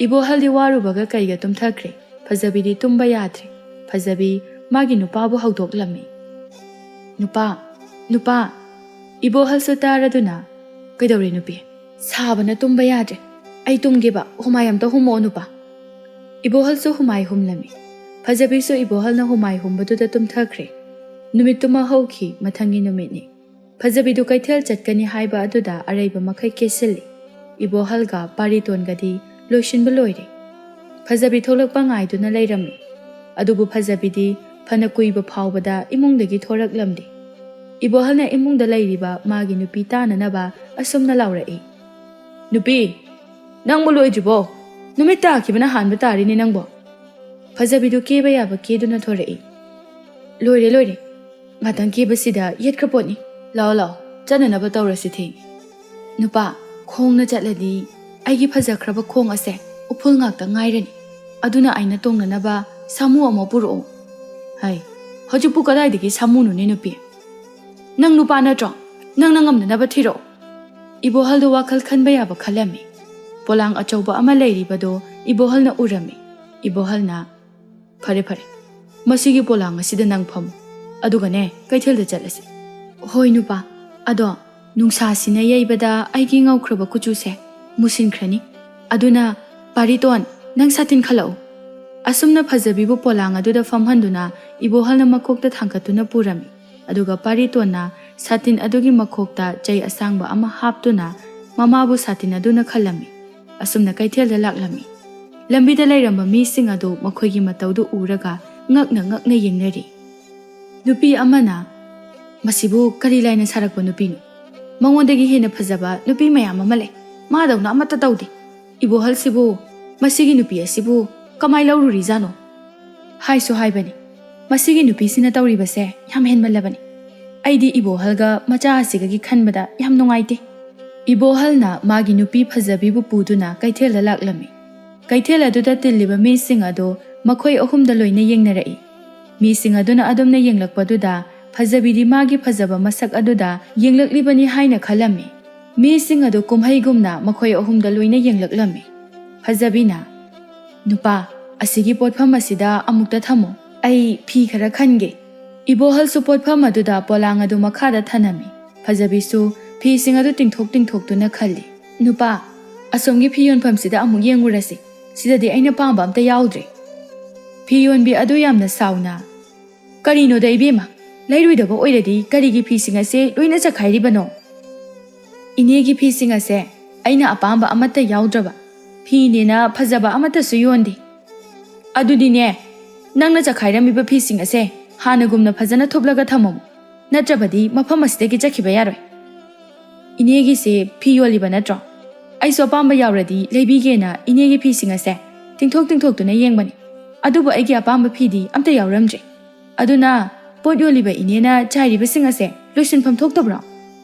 ꯏꯕꯣꯍꯜꯗꯤ ꯋꯥꯔꯨꯕꯒ ꯀꯩꯒ ꯇꯨꯝꯊꯈ꯭ꯔꯦ꯫ ꯐꯖꯕꯤꯗꯤ ꯇꯨꯝꯕ ꯌꯥꯗ꯭ꯔꯦ꯫ ꯐꯖꯕꯤ ꯃꯥꯒꯤ ꯅꯨꯄꯥꯕꯨ ꯍꯧꯗꯣꯛꯂꯝꯃꯤ꯫ "ꯅꯨꯄꯥ, ꯅꯨꯄꯥ!" ꯏꯕꯣꯍꯜꯁꯨ ꯇꯥꯔꯗꯨꯅ, "ꯀꯩꯗꯧꯔꯦ ꯅꯨꯄꯤ? ꯁꯥꯕꯅ ꯇꯨꯝꯕ ꯌꯥꯗ꯭ꯔꯦ꯫ ꯑꯩ ꯇꯨꯝꯒꯦꯕ, ꯍꯨꯃꯥꯏ ꯑꯝꯇ ꯍꯨꯝꯃꯛꯑꯣ ꯅꯨꯄꯥ꯫" ꯏꯕꯣꯍꯜꯁꯨ ꯍꯨꯃꯥꯏ ꯍꯨꯝꯂꯝꯃꯤ꯫ ꯐꯖꯕꯤꯁꯨ ꯏꯕꯣꯍꯜꯅ ꯍꯨꯃꯥꯏ ꯍꯨꯝꯕꯗꯨꯗ ꯇꯨꯝꯊꯈ꯭ꯔꯦ꯫ ꯅꯨꯃꯤꯠꯇꯨꯃ ꯍꯧꯈꯤ꯫ ꯃꯊꯪꯒꯤ ꯅꯨꯃꯤꯠꯅꯤ꯫ ꯐꯖꯕꯤꯗꯨ ꯀꯩꯊꯦꯜ ꯆꯠꯀꯅꯤ ꯍꯥꯏꯕ ꯑꯗꯨꯗ ꯑꯔꯩꯕ ꯃꯈꯩ ꯀꯦꯁꯤꯜꯂꯤ꯫ ꯏꯕꯣꯍꯜꯒ ꯄꯥꯔꯤꯇꯣꯟꯒꯗꯤ ꯂꯣꯏꯁꯤꯟꯕ ꯂꯣꯏꯔꯦ꯫ ꯐꯖꯕꯤ ꯊꯣꯛꯂꯛꯄ ꯉꯥꯏꯗꯨꯅ ꯂꯩꯔꯝꯃꯤ꯫ ꯑꯗꯨꯕꯨ ꯐꯖꯕꯤꯗꯤ ꯐꯅ ꯀꯨꯏꯕ ꯐꯥꯎꯕꯗ ꯏꯃꯨꯡꯗꯒꯤ ꯊꯣꯔꯛꯂꯝꯗꯦ꯫ ꯏꯕꯣꯍꯜꯅ ꯏꯃꯨꯡꯗ ꯂꯩꯔꯤꯕ ꯃꯥꯒꯤ ꯅꯨꯄꯤ ꯇꯥꯅꯅꯕ ꯑꯁꯨꯝꯅ ꯂꯥꯎꯔꯛꯏ, "ꯅꯨꯄꯤ, ꯅꯪꯕꯨ ꯂꯣꯏꯗ꯭ꯔꯤꯕꯣ? ꯅꯨꯃꯤꯠ ꯇꯥꯈꯤꯕꯅ ꯍꯥꯟꯕ ꯇꯥꯔꯤꯅꯦ ꯅꯪꯕꯣ꯫" ꯐꯖꯕꯤꯗꯨ ꯀꯦꯕ ꯌꯥꯕ ꯀꯦꯗꯨꯅ ꯊꯣꯔꯛꯏ꯫ "ꯂꯣꯏꯔꯦ, ꯂꯣꯏꯔꯦ꯫ ꯉꯥꯛꯇꯪ ꯀꯦꯕꯁꯤꯗ ꯌꯦꯠꯈ꯭ꯔ ꯄꯣꯠꯅꯤ꯫ ꯂꯥꯛꯑꯣ, ꯂꯥꯛꯑꯣ, ꯆꯠꯅꯅꯕ ꯇꯧꯔꯁꯤ, ꯊꯦꯡꯉꯦ꯫" "ꯅꯨꯄꯥ, ꯈꯣꯡꯅ ꯆꯠꯂꯗꯤ ꯑꯩꯒꯤ ꯐꯖꯈ꯭ꯔꯕ ꯈꯣꯡ ꯑꯁꯦ ꯎꯐꯨꯜ ꯉꯥꯛꯇ ꯉꯥꯏꯔꯅꯤ꯫ ꯑꯗꯨꯅ ꯑꯩꯅ ꯇꯣꯡꯅꯅꯕ ꯁꯥꯃꯨ ꯑꯃ ꯄꯨꯔꯛꯑꯣ꯫" "ꯍꯩ, ꯍꯧꯖꯤꯛꯄꯨ ꯀꯗꯥꯏꯗꯒꯤ ꯁꯥꯃꯨꯅꯣꯅꯦ ꯅꯨꯄꯤ? ꯅꯪ ꯅꯨꯄꯥ ꯅꯠꯇ꯭ꯔꯣ? ꯅꯪꯅ ꯉꯝꯅꯅꯕ ꯊꯤꯔꯛꯑꯣ꯫" ꯏꯕꯣꯍꯜꯗꯣ ꯋꯥꯈꯜ ꯈꯟꯕ ꯌꯥꯕ ꯈꯜꯂꯝꯃꯤ꯫ ꯄꯣꯂꯥꯡ ꯑꯆꯧꯕ ꯑꯃ ꯂꯩꯔꯤꯕꯗꯣ ꯏꯕꯣꯍꯜꯅ ꯎꯔꯝꯃꯤ꯫ ꯏꯕꯣꯍꯜꯅ, "ꯐꯔꯦ, ꯐꯔꯦ, ꯃꯁꯤꯒꯤ ꯄꯣꯂꯥꯡ ꯑꯁꯤꯗ ꯅꯪ ꯐꯝꯃꯨ꯫ ꯑꯗꯨꯒꯅꯦ, ꯀꯩꯊꯦꯜꯗ ꯆꯠꯂꯁꯤ꯫" "ꯍꯣꯏ ꯅꯨꯄꯥ, ꯑꯗꯣ ꯅꯨꯡꯁꯥꯁꯤꯅ ꯌꯩꯕꯗ ꯑꯩꯒꯤ ꯉꯧꯈ꯭ꯔꯕ ꯀꯨꯆꯨꯁꯦ ꯃꯨꯁꯤꯟꯈ꯭ꯔꯅꯤ꯫ ꯑꯗꯨꯅ ꯄꯥꯔꯤꯇꯣꯟ, ꯅꯪ ꯁꯥꯇꯤꯟ ꯈꯜꯂꯛꯎ꯫" ꯑꯁꯨꯝꯅ ꯐꯖꯕꯤꯕꯨ ꯄꯣꯂꯥꯡ ꯑꯗꯨꯗ ꯐꯝꯍꯟꯗꯨꯅ ꯏꯕꯣꯍꯜꯅ ꯃꯀꯣꯛꯇ ꯊꯥꯡꯒꯠꯇꯨꯅ ꯄꯨꯔꯝꯃꯤ꯫ ꯑꯗꯨꯒ ꯄꯥꯔꯤꯇꯣꯟꯅ ꯁꯥꯇꯤꯟ ꯑꯗꯨꯒꯤ ꯃꯈꯣꯛꯇ ꯆꯩ ꯑꯁꯥꯡꯕ ꯑꯃ ꯍꯥꯞꯇꯨꯅ ꯃꯃꯥꯕꯨ ꯁꯥꯇꯤꯟ ꯑꯗꯨꯅ ꯈꯜꯂꯝꯃꯤ꯫ ꯑꯁꯨꯝꯅ ꯀꯩꯊꯦꯜꯗ ꯂꯥꯛꯂꯝꯃꯤ꯫ ꯂꯝꯕꯤꯗ ꯂꯩꯔꯝꯕ ꯃꯤꯁꯤꯡ ꯑꯗꯨ ꯃꯈꯣꯏꯒꯤ ꯃꯇꯧꯗꯨ ꯎꯔꯒ ꯉꯛꯅ ꯉꯛꯅ ꯌꯦꯡꯅꯔꯤ꯫ ꯅꯨꯄꯤ ꯑꯃꯅ, "ꯃꯁꯤꯕꯨ ꯀꯔꯤ ꯂꯥꯏꯅ ꯁꯥꯔꯛꯄ ꯅꯨꯄꯤꯅꯣ? ꯃꯉꯣꯟꯗꯒꯤ ꯍꯦꯟꯅ ꯐꯖꯕ ꯅꯨꯄꯤ ꯃꯌꯥꯝ ꯑꯃ ꯂꯩ꯫ ꯃꯥꯗꯧꯅ ꯑꯃꯠꯇ ꯇꯧꯗꯦ꯫ ꯏꯕꯣꯍꯜꯁꯤꯕꯨ ꯃꯁꯤꯒꯤ ꯅꯨꯄꯤ ꯑꯁꯤꯕꯨ ꯀꯃꯥꯏ ꯂꯧꯔꯨꯔꯤꯖꯥꯠꯅꯣ?" ꯍꯥꯏꯁꯨ ꯍꯥꯏꯕꯅꯤ, ꯃꯁꯤꯒꯤ ꯅꯨꯄꯤꯁꯤꯅ ꯇꯧꯔꯤꯕꯁꯦ ꯌꯥꯝ ꯍꯦꯟꯃꯜꯂꯕꯅꯤ꯫ ꯑꯩꯗꯤ ꯏꯕꯣꯍꯜꯒ ꯃꯆꯥ ꯑꯁꯤꯒꯒꯤ ꯈꯟꯕꯗ ꯌꯥꯝ ꯅꯨꯡꯉꯥꯏꯇꯦ꯫ ꯏꯕꯣꯍꯜꯅ ꯃꯥꯒꯤ ꯅꯨꯄꯤ ꯐꯖꯕꯤꯕꯨ ꯄꯨꯗꯨꯅ ꯀꯩꯊꯦꯜꯗ ꯂꯥꯛꯂꯝꯃꯤ꯫ ꯀꯩꯊꯦꯜ ꯑꯗꯨꯗ ꯇꯤꯜꯂꯤꯕ ꯃꯤꯁꯤꯡ ꯑꯗꯨ ꯃꯈꯣꯏ ꯑꯍꯨꯝꯗ ꯂꯣꯏꯅ ꯌꯦꯡꯅꯔꯛꯏ꯫ ꯃꯤꯁꯤꯡ ꯑꯗꯨꯅ ꯑꯗꯨꯝꯅ ꯌꯦꯡꯂꯛꯄꯗꯨꯗ ꯐꯖꯕꯤꯗꯤ ꯃꯥꯒꯤ ꯐꯖꯕ ꯃꯁꯛ ꯑꯗꯨꯗ ꯌꯦꯡꯂꯛꯂꯤꯕꯅꯤ ꯍꯥꯏꯅ ꯈꯜꯂꯝꯃꯤ꯫ ꯃꯤꯁꯤꯡ ꯑꯗꯨ ꯀꯨꯝꯍꯩꯒꯨꯝꯅ ꯃꯈꯣꯏ ꯑꯍꯨꯝꯗ ꯂꯣꯏꯅ ꯌꯦꯡꯂꯛꯂꯝꯃꯤ꯫ ꯐꯖꯕꯤꯅ, "ꯅꯨꯄꯥ, ꯑꯁꯤꯒꯤ ꯄꯣꯠꯐꯝ ꯑꯁꯤꯗ ꯑꯃꯨꯛꯇ ꯊꯝꯃꯨ, ꯑꯩ ꯐꯤ ꯈꯔ ꯈꯟꯒꯦ"꯫ ꯏꯕꯣꯍꯜꯁꯨ ꯄꯣꯠꯐꯝ ꯑꯗꯨꯗ ꯄꯣꯂꯥꯡ ꯑꯗꯨ ꯃꯈꯥꯗ ꯊꯅꯝꯃꯤ꯫ ꯐꯖꯕꯤꯁꯨ ꯐꯤꯁꯤꯡ ꯑꯗꯨ ꯇꯤꯡꯊꯣꯛ ꯇꯤꯡꯊꯣꯛꯇꯨꯅ ꯈꯜꯂꯤ꯫ "ꯅꯨꯄꯥ, ꯑꯁꯣꯝꯒꯤ ꯐꯤ ꯌꯣꯟꯐꯝꯁꯤꯗ ꯑꯃꯨꯛ ꯌꯦꯡꯉꯨꯔꯁꯤ, ꯁꯤꯗꯗꯤ ꯑꯩꯅ ꯄꯥꯝꯕ ꯑꯝꯇ ꯌꯥꯎꯗ꯭ꯔꯦ"꯫ ꯐꯤ ꯌꯣꯟꯕꯤ ꯑꯗꯨ ꯌꯥꯝꯅ ꯁꯥꯎꯅ, "ꯀꯔꯤꯅꯣꯗ ꯏꯕꯦꯝꯃ, ꯂꯩꯔꯣꯏꯗꯕ ꯑꯣꯏꯔꯗꯤ ꯀꯔꯤꯒꯤ ꯐꯤꯁꯤꯡ ꯑꯁꯦ ꯂꯣꯏꯅ ꯆꯈꯥꯏꯔꯤꯕꯅꯣ?" "ꯏꯅꯦꯒꯤ ꯐꯤꯁꯤꯡ ꯑꯁꯦ ꯑꯩꯅ ꯑꯄꯥꯝꯕ ꯑꯃꯠꯇ ꯌꯥꯎꯗ꯭ꯔꯕ꯫ ꯐꯤꯅꯦꯅ ꯐꯖꯕ ꯑꯃꯠꯇꯁꯨ ꯌꯣꯟꯗꯦ"꯫ "ꯑꯗꯨꯗꯤꯅꯦ, ꯅꯪꯅ ꯆꯈꯥꯏꯔꯝꯃꯤꯕ ꯐꯤꯁꯤꯡ ꯑꯁꯦ ꯍꯥꯟꯅꯒꯨꯝꯅ ꯐꯖꯅ ꯊꯨꯞꯂꯒ ꯊꯝꯃꯝꯃꯨ, ꯅꯠꯇ꯭ꯔꯕꯗꯤ ꯃꯐꯝ ꯑꯁꯤꯗꯒꯤ ꯆꯠꯈꯤꯕ ꯌꯥꯔꯣꯏ"꯫ "ꯏꯅꯦꯒꯤꯁꯦ ꯐꯤ ꯌꯣꯜꯂꯤꯕ ꯅꯠꯇ꯭ꯔꯣ? ꯑꯩꯁꯨ ꯑꯄꯥꯝꯕ ꯌꯥꯎꯔꯗꯤ ꯂꯩꯕꯤꯒꯦꯅ ꯏꯅꯦꯒꯤ ꯐꯤꯁꯤꯡ ꯑꯁꯦ ꯇꯤꯡꯊꯣꯛ ꯇꯤꯡꯊꯣꯛꯇꯨꯅ ꯌꯦꯡꯕꯅꯤ, ꯑꯗꯨꯕꯨ ꯑꯩꯒꯤ ꯑꯄꯥꯝꯕ ꯐꯤꯗꯤ ꯑꯝꯇ ꯌꯥꯎꯔꯝꯗ꯭ꯔꯦ꯫ ꯑꯗꯨꯅ ꯄꯣꯠ ꯌꯣꯜꯂꯤꯕ ꯏꯅꯦꯅ ꯆꯥꯏꯔꯤꯕꯁꯤꯡ ꯑꯁꯦ ꯂꯣꯏꯁꯤꯟꯐꯝ ꯊꯣꯛꯇꯕ꯭ꯔꯣ?"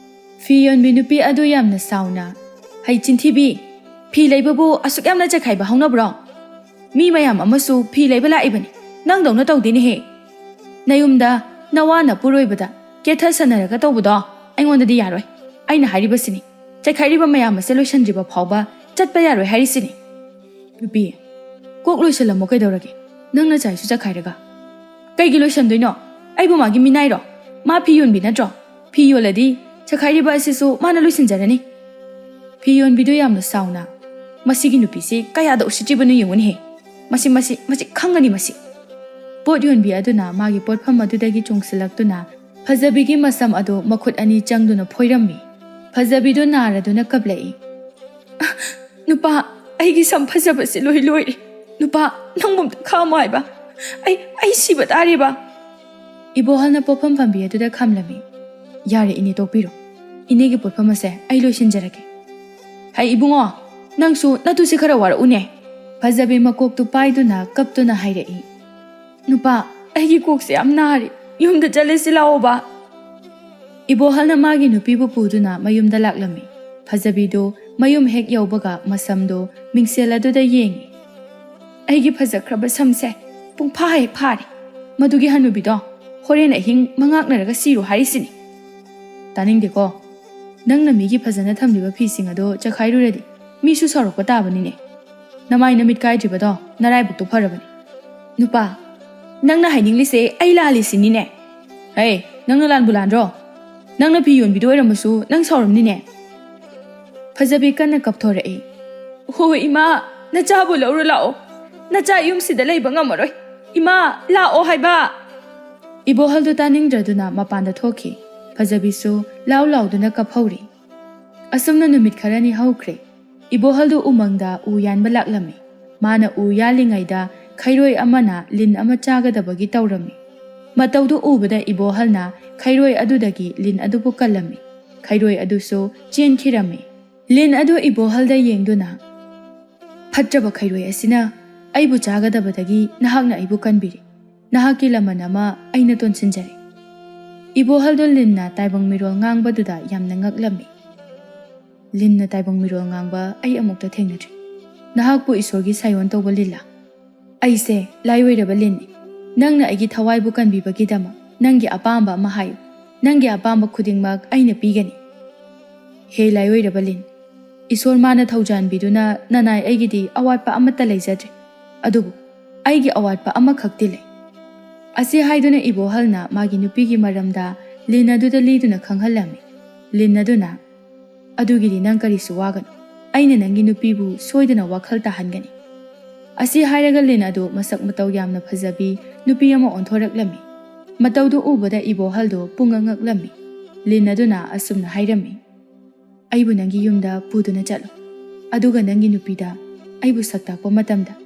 ꯐꯤ ꯌꯣꯟꯕꯤ ꯅꯨꯄꯤ ꯑꯗꯨ ꯌꯥꯝꯅ ꯁꯥꯎꯅ, "ꯍꯩ ꯆꯤꯟꯊꯤꯕꯤ, ꯐꯤ ꯂꯩꯕꯕꯨ ꯑꯁꯨꯛ ꯌꯥꯝꯅ ꯆꯈꯥꯏꯕ ꯍꯧꯅꯕ꯭ꯔꯣ? ꯃꯤ ꯃꯌꯥꯝ ꯑꯃꯁꯨ ꯐꯤ ꯂꯩꯕ ꯂꯥꯛꯏꯕꯅꯤ, ꯅꯪꯗꯧꯅ ꯇꯧꯗꯦꯅꯦꯍꯦ꯫ ꯅꯌꯨꯝꯗ ꯅꯋꯥ ꯅꯄꯨꯔꯣꯏꯕꯗ ꯀꯦꯊ ꯁꯟꯅꯔꯒ ꯇꯧꯕꯗꯣ ꯑꯩꯉꯣꯟꯗꯗꯤ ꯌꯥꯔꯣꯏ꯫ ꯑꯩꯅ ꯍꯥꯏꯔꯤꯕꯁꯤꯅꯤ, ꯆꯈꯥꯏꯔꯤꯕ ꯃꯌꯥꯝ ꯑꯁꯦ ꯂꯣꯏꯁꯤꯟꯗ꯭ꯔꯤꯕ ꯐꯥꯎꯕ ꯆꯠꯄ ꯌꯥꯔꯣꯏ ꯍꯥꯏꯔꯤꯁꯤꯅꯤ"꯫ "ꯅꯨꯄꯤ, ꯀꯣꯛ ꯂꯣꯏꯁꯤꯜꯂꯝꯃꯣ ꯀꯩꯗꯧꯔꯒꯦ? ꯅꯪꯅ ꯆꯥꯏꯁꯨ ꯆꯈꯥꯏꯔꯒ"꯫ "ꯀꯩꯒꯤ ꯂꯣꯏꯁꯟꯗꯣꯏꯅꯣ? ꯑꯩꯕꯨ ꯃꯥꯒꯤ ꯃꯤꯅꯥꯏꯔꯣ? ꯃꯥ ꯐꯤ ꯌꯣꯟꯕꯤ ꯅꯠꯇ꯭ꯔꯣ? ꯐꯤ ꯌꯣꯜꯂꯗꯤ ꯆꯈꯥꯏꯔꯤꯕ ꯑꯁꯤꯁꯨ ꯃꯥꯅ ꯂꯣꯏꯁꯤꯟꯖꯔꯅꯤ"꯫ ꯐꯤ ꯌꯣꯟꯕꯤꯗꯨ ꯌꯥꯝꯅ ꯁꯥꯎꯅ, "ꯃꯁꯤꯒꯤ ꯅꯨꯄꯤꯁꯤ ꯀꯌꯥꯗ ꯎꯁꯤꯠꯇ꯭ꯔꯤꯕꯅꯣ ꯌꯦꯡꯉꯨꯅꯦꯍꯦ꯫ ꯃꯁꯤ, ꯃꯁꯤ, ꯃꯁꯤ ꯈꯪꯒꯅꯤ ꯃꯁꯤ"꯫ ꯄꯣꯠ ꯌꯣꯟꯕꯤ ꯑꯗꯨꯅ ꯃꯥꯒꯤ ꯄꯣꯠꯐꯝ ꯑꯗꯨꯗꯒꯤ ꯆꯣꯡꯁꯤꯜꯂꯛꯇꯨꯅ ꯐꯖꯕꯤꯒꯤ ꯃꯁꯝ ꯑꯗꯨ ꯃꯈꯨꯠ ꯑꯅꯤ ꯆꯪꯗꯨꯅ ꯐꯣꯏꯔꯝꯃꯤ꯫ ꯐꯖꯕꯤꯗꯨ ꯅꯥꯔꯗꯨꯅ ꯀꯞꯂꯛꯏ꯫ "ꯅꯨꯄꯥ, ꯑꯩꯒꯤ ꯁꯝ ꯐꯖꯕꯁꯤ ꯂꯣꯏ ꯂꯣꯏꯔꯦ꯫ ꯅꯨꯄꯥ, ꯅꯪꯕꯨ ꯑꯝꯇ ꯈꯥꯝꯃꯣ ꯍꯥꯏꯕ꯫ ꯑꯩ, ꯑꯩ ꯁꯤꯕ ꯇꯥꯔꯦꯕ"꯫ ꯏꯕꯣꯍꯜꯅ ꯄꯣꯠꯐꯝ ꯐꯝꯕꯤ ꯑꯗꯨꯗ ꯈꯝꯂꯝꯃꯤ꯫ "ꯌꯥꯔꯦ ꯏꯅꯦ, ꯇꯣꯛꯄꯤꯔꯣ꯫ ꯏꯅꯦꯒꯤ ꯄꯣꯠꯐꯝ ꯑꯁꯦ ꯑꯩ ꯂꯣꯏꯁꯤꯟꯖꯔꯒꯦ꯫ ꯍꯩ ꯏꯕꯨꯡꯉꯣ, ꯅꯪꯁꯨ ꯅꯇꯨꯁꯤ ꯈꯔ ꯋꯥꯔꯛꯎꯅꯦ"꯫ ꯐꯖꯕꯤ ꯃꯀꯣꯛꯇꯨ ꯄꯥꯏꯗꯨꯅ ꯀꯞꯇꯨꯅ ꯍꯥꯏꯔꯛꯏ꯫ "ꯅꯨꯄꯥ, ꯑꯩꯒꯤ ꯀꯣꯛꯁꯦ ꯌꯥꯝ ꯅꯥꯔꯦ꯫ ꯌꯨꯝꯗ ꯆꯠꯂꯁꯤ ꯂꯥꯛꯑꯣꯕ"꯫ ꯏꯕꯣꯍꯜꯅ ꯃꯥꯒꯤ ꯅꯨꯄꯤꯕꯨ ꯄꯨꯗꯨꯅ ꯃꯌꯨꯝꯗ ꯂꯥꯛꯂꯝꯃꯤ꯫ ꯐꯖꯕꯤꯗꯨ ꯃꯌꯨꯝ ꯍꯦꯛ ꯌꯧꯕꯒ ꯃꯁꯝꯗꯨ ꯃꯤꯡꯁꯦꯜ ꯑꯗꯨꯗ ꯌꯦꯡꯉꯤ꯫ "ꯑꯩꯒꯤ ꯐꯖꯈ꯭ꯔꯕ ꯁꯝꯁꯦ ꯄꯨꯡꯐꯥ ꯍꯦꯛ ꯐꯥꯔꯦ꯫ ꯃꯗꯨꯒꯤ ꯍꯅꯨꯕꯤꯗꯣ ꯍꯣꯔꯦꯟ ꯑꯍꯤꯡ ꯃꯉꯥꯛꯅꯔꯒ ꯁꯤꯔꯣ ꯍꯥꯏꯔꯤꯁꯤꯅꯤ"꯫ "ꯇꯥꯅꯤꯡꯗꯦꯀꯣ꯫ ꯅꯪꯅ ꯃꯤꯒꯤ ꯐꯖꯅ ꯊꯝꯂꯤꯕ ꯐꯤꯁꯤꯡ ꯑꯗꯣ ꯆꯈꯥꯏꯔꯨꯔꯗꯤ ꯃꯤꯁꯨ ꯁꯥꯎꯔꯛꯄ ꯇꯥꯕꯅꯤꯅꯦ"꯫ "ꯅꯃꯥꯏ ꯅꯃꯤꯠ ꯀꯥꯏꯗ꯭ꯔꯤꯕꯗꯣ ꯅꯔꯥꯏꯕꯛꯇꯣ ꯐꯔꯕꯅꯤ꯫ ꯅꯨꯄꯥ, ꯅꯪꯅ ꯍꯥꯏꯅꯤꯡꯂꯤꯁꯦ ꯑꯩ ꯂꯥꯜꯂꯤꯁꯤꯅꯤꯅꯦ꯫ ꯍꯦ, ꯅꯪꯅ ꯂꯥꯟꯕꯨ ꯂꯥꯟꯗ꯭ꯔꯣ? ꯅꯪꯅ ꯐꯤ ꯌꯣꯟꯕꯤꯗ ꯑꯣꯏꯔꯝꯃꯁꯨ ꯅꯪ ꯁꯥꯎꯔꯝꯅꯤꯅꯦ꯫" ꯐꯖꯕꯤ ꯀꯟꯅ ꯀꯞꯊꯣꯔꯛꯏ꯫ "ꯍꯣ ꯏꯃꯥ, ꯅꯆꯥꯕꯨ ꯂꯧꯔꯨ ꯂꯥꯛꯑꯣ꯫ ꯅꯆꯥ ꯌꯨꯝꯁꯤꯗ ꯂꯩꯕ ꯉꯝꯃꯔꯣꯏ꯫ ꯏꯃꯥ, ꯂꯥꯛꯑꯣ ꯍꯥꯏꯕ!" ꯏꯕꯣꯍꯜꯗꯨ ꯇꯥꯅꯤꯡꯗ꯭ꯔꯗꯨꯅ ꯃꯄꯥꯟꯗ ꯊꯣꯛꯈꯤ꯫ ꯐꯖꯕꯤꯁꯨ ꯂꯥꯎ ꯂꯥꯎꯗꯨꯅ ꯀꯞꯍꯧꯔꯤ꯫ ꯑꯁꯨꯝꯅ ꯅꯨꯃꯤꯠ ꯈꯔꯅꯤ ꯍꯧꯈ꯭ꯔꯦ꯫ ꯏꯕꯣꯍꯜꯗꯨ ꯎꯃꯪꯗ ꯎ ꯌꯥꯟꯕ ꯂꯥꯛꯂꯝꯃꯤ꯫ ꯃꯥꯅ ꯎ ꯌꯥꯜꯂꯤꯉꯩꯗ ꯈꯩꯔꯣꯏ ꯑꯃꯅ ꯂꯤꯟ ꯑꯃ ꯆꯥꯒꯗꯕꯒꯤ ꯇꯧꯔꯝꯃꯤ꯫ ꯃꯇꯧꯗꯨ ꯎꯕꯗ ꯏꯕꯣꯍꯜꯅ ꯈꯩꯔꯣꯏ ꯑꯗꯨꯗꯒꯤ ꯂꯤꯟ ꯑꯗꯨꯕꯨ ꯀꯜꯂꯝꯃꯤ꯫ ꯈꯩꯔꯣꯏ ꯑꯗꯨꯁꯨ ꯆꯦꯟꯈꯤꯔꯝꯃꯤ꯫ ꯂꯤꯟ ꯑꯗꯨ ꯏꯕꯣꯍꯜꯗ ꯌꯦꯡꯗꯨꯅ, "ꯐꯠꯇ꯭ꯔꯕ ꯈꯩꯔꯣꯏ ꯑꯁꯤꯅ ꯑꯩꯕꯨ ꯆꯥꯒꯗꯕꯗꯒꯤ ꯅꯍꯥꯛꯅ ꯑꯩꯕꯨ ꯀꯟꯕꯤꯔꯤ꯫ ꯅꯍꯥꯛꯀꯤ ꯂꯃꯟ ꯑꯃ ꯑꯩꯅ ꯇꯣꯟꯁꯤꯟꯖꯔꯦ꯫" ꯏꯕꯣꯍꯜꯗꯨ ꯂꯤꯟꯅ ꯇꯥꯏꯕꯪ ꯃꯤꯔꯣꯜ ꯉꯥꯡꯕꯗꯨꯗ ꯌꯥꯝꯅ ꯉꯛꯂꯝꯃꯤ꯫ "ꯂꯤꯟꯅ ꯇꯥꯏꯕꯪ ꯃꯤꯔꯣꯜ ꯉꯥꯡꯕ ꯑꯩ ꯑꯃꯨꯛꯇ ꯊꯦꯡꯅꯗ꯭ꯔꯤ꯫ ꯅꯍꯥꯛꯄꯨ ꯏꯁꯣꯔꯒꯤ ꯁꯥꯏꯑꯣꯟ ꯇꯧꯕ ꯂꯤꯟꯂꯥ? ꯑꯩꯁꯦ ꯂꯥꯏꯑꯣꯏꯔꯕ ꯂꯤꯟꯅꯤ꯫ ꯅꯪꯅ ꯑꯩꯒꯤ ꯊꯋꯥꯏꯕꯨ ꯀꯟꯕꯤꯕꯒꯤꯗꯃꯛ ꯅꯪꯒꯤ ꯑꯄꯥꯝꯕ ꯑꯃ ꯍꯥꯏꯌꯨ꯫ ꯅꯪꯒꯤ ꯑꯄꯥꯝꯕ ꯈꯨꯗꯤꯡꯃꯛ ꯑꯩꯅ ꯄꯤꯒꯅꯤ꯫" "ꯍꯦ ꯂꯥꯏꯑꯣꯏꯔꯕ ꯂꯤꯟ, ꯏꯁꯣꯔ ꯃꯥꯅ ꯊꯧꯖꯥꯟꯕꯤꯗꯨꯅ ꯅꯅꯥꯏ ꯑꯩꯒꯤꯗꯤ ꯑꯋꯥꯠꯄ ꯑꯃꯠꯇ ꯂꯩꯖꯗ꯭ꯔꯦ꯫ ꯑꯗꯨꯕꯨ ꯑꯩꯒꯤ ꯑꯋꯥꯠꯄ ꯑꯃꯈꯛꯇꯤ ꯂꯩ꯫" ꯑꯁꯤ ꯍꯥꯏꯗꯨꯅ ꯏꯕꯣꯍꯜꯅ ꯃꯥꯒꯤ ꯅꯨꯄꯤꯒꯤ ꯃꯔꯝꯗ ꯂꯤꯟ ꯑꯗꯨꯗ ꯂꯤꯗꯨꯅ ꯈꯪꯍꯜꯂꯝꯃꯤ꯫ ꯂꯤꯟ ꯑꯗꯨꯅ, "ꯑꯗꯨꯒꯤꯗꯤ ꯅꯪ ꯀꯔꯤꯁꯨ ꯋꯥꯒꯅꯨ꯫ ꯑꯩꯅ ꯅꯪꯒꯤ ꯅꯨꯄꯤꯕꯨ ꯁꯣꯏꯗꯅ ꯋꯥꯈꯜ ꯇꯥꯍꯟꯒꯅꯤ꯫" ꯑꯁꯤ ꯍꯥꯏꯔꯒ ꯂꯤꯟ ꯑꯗꯨ ꯃꯁꯛ ꯃꯇꯧ ꯌꯥꯝꯅ ꯐꯖꯕꯤ ꯅꯨꯄꯤ ꯑꯃ ꯑꯣꯟꯊꯣꯔꯛꯂꯝꯃꯤ꯫ ꯃꯇꯧꯗꯨ ꯎꯕꯗ ꯏꯕꯣꯍꯜꯗꯨ ꯄꯨꯡꯉꯛ ꯉꯛꯂꯝꯃꯤ꯫ ꯂꯤꯟ ꯑꯗꯨꯅ ꯑꯁꯨꯝꯅ ꯍꯥꯏꯔꯝꯃꯤ, "ꯑꯩꯕꯨ ꯅꯪꯒꯤ ꯌꯨꯝꯗ ꯄꯨꯗꯨꯅ ꯆꯠꯂꯨ꯫ ꯑꯗꯨꯒ ꯅꯪꯒꯤ ꯅꯨꯄꯤꯗ ꯑꯩꯕꯨ ꯁꯛ ꯇꯥꯛꯄ ꯃꯇꯝꯗ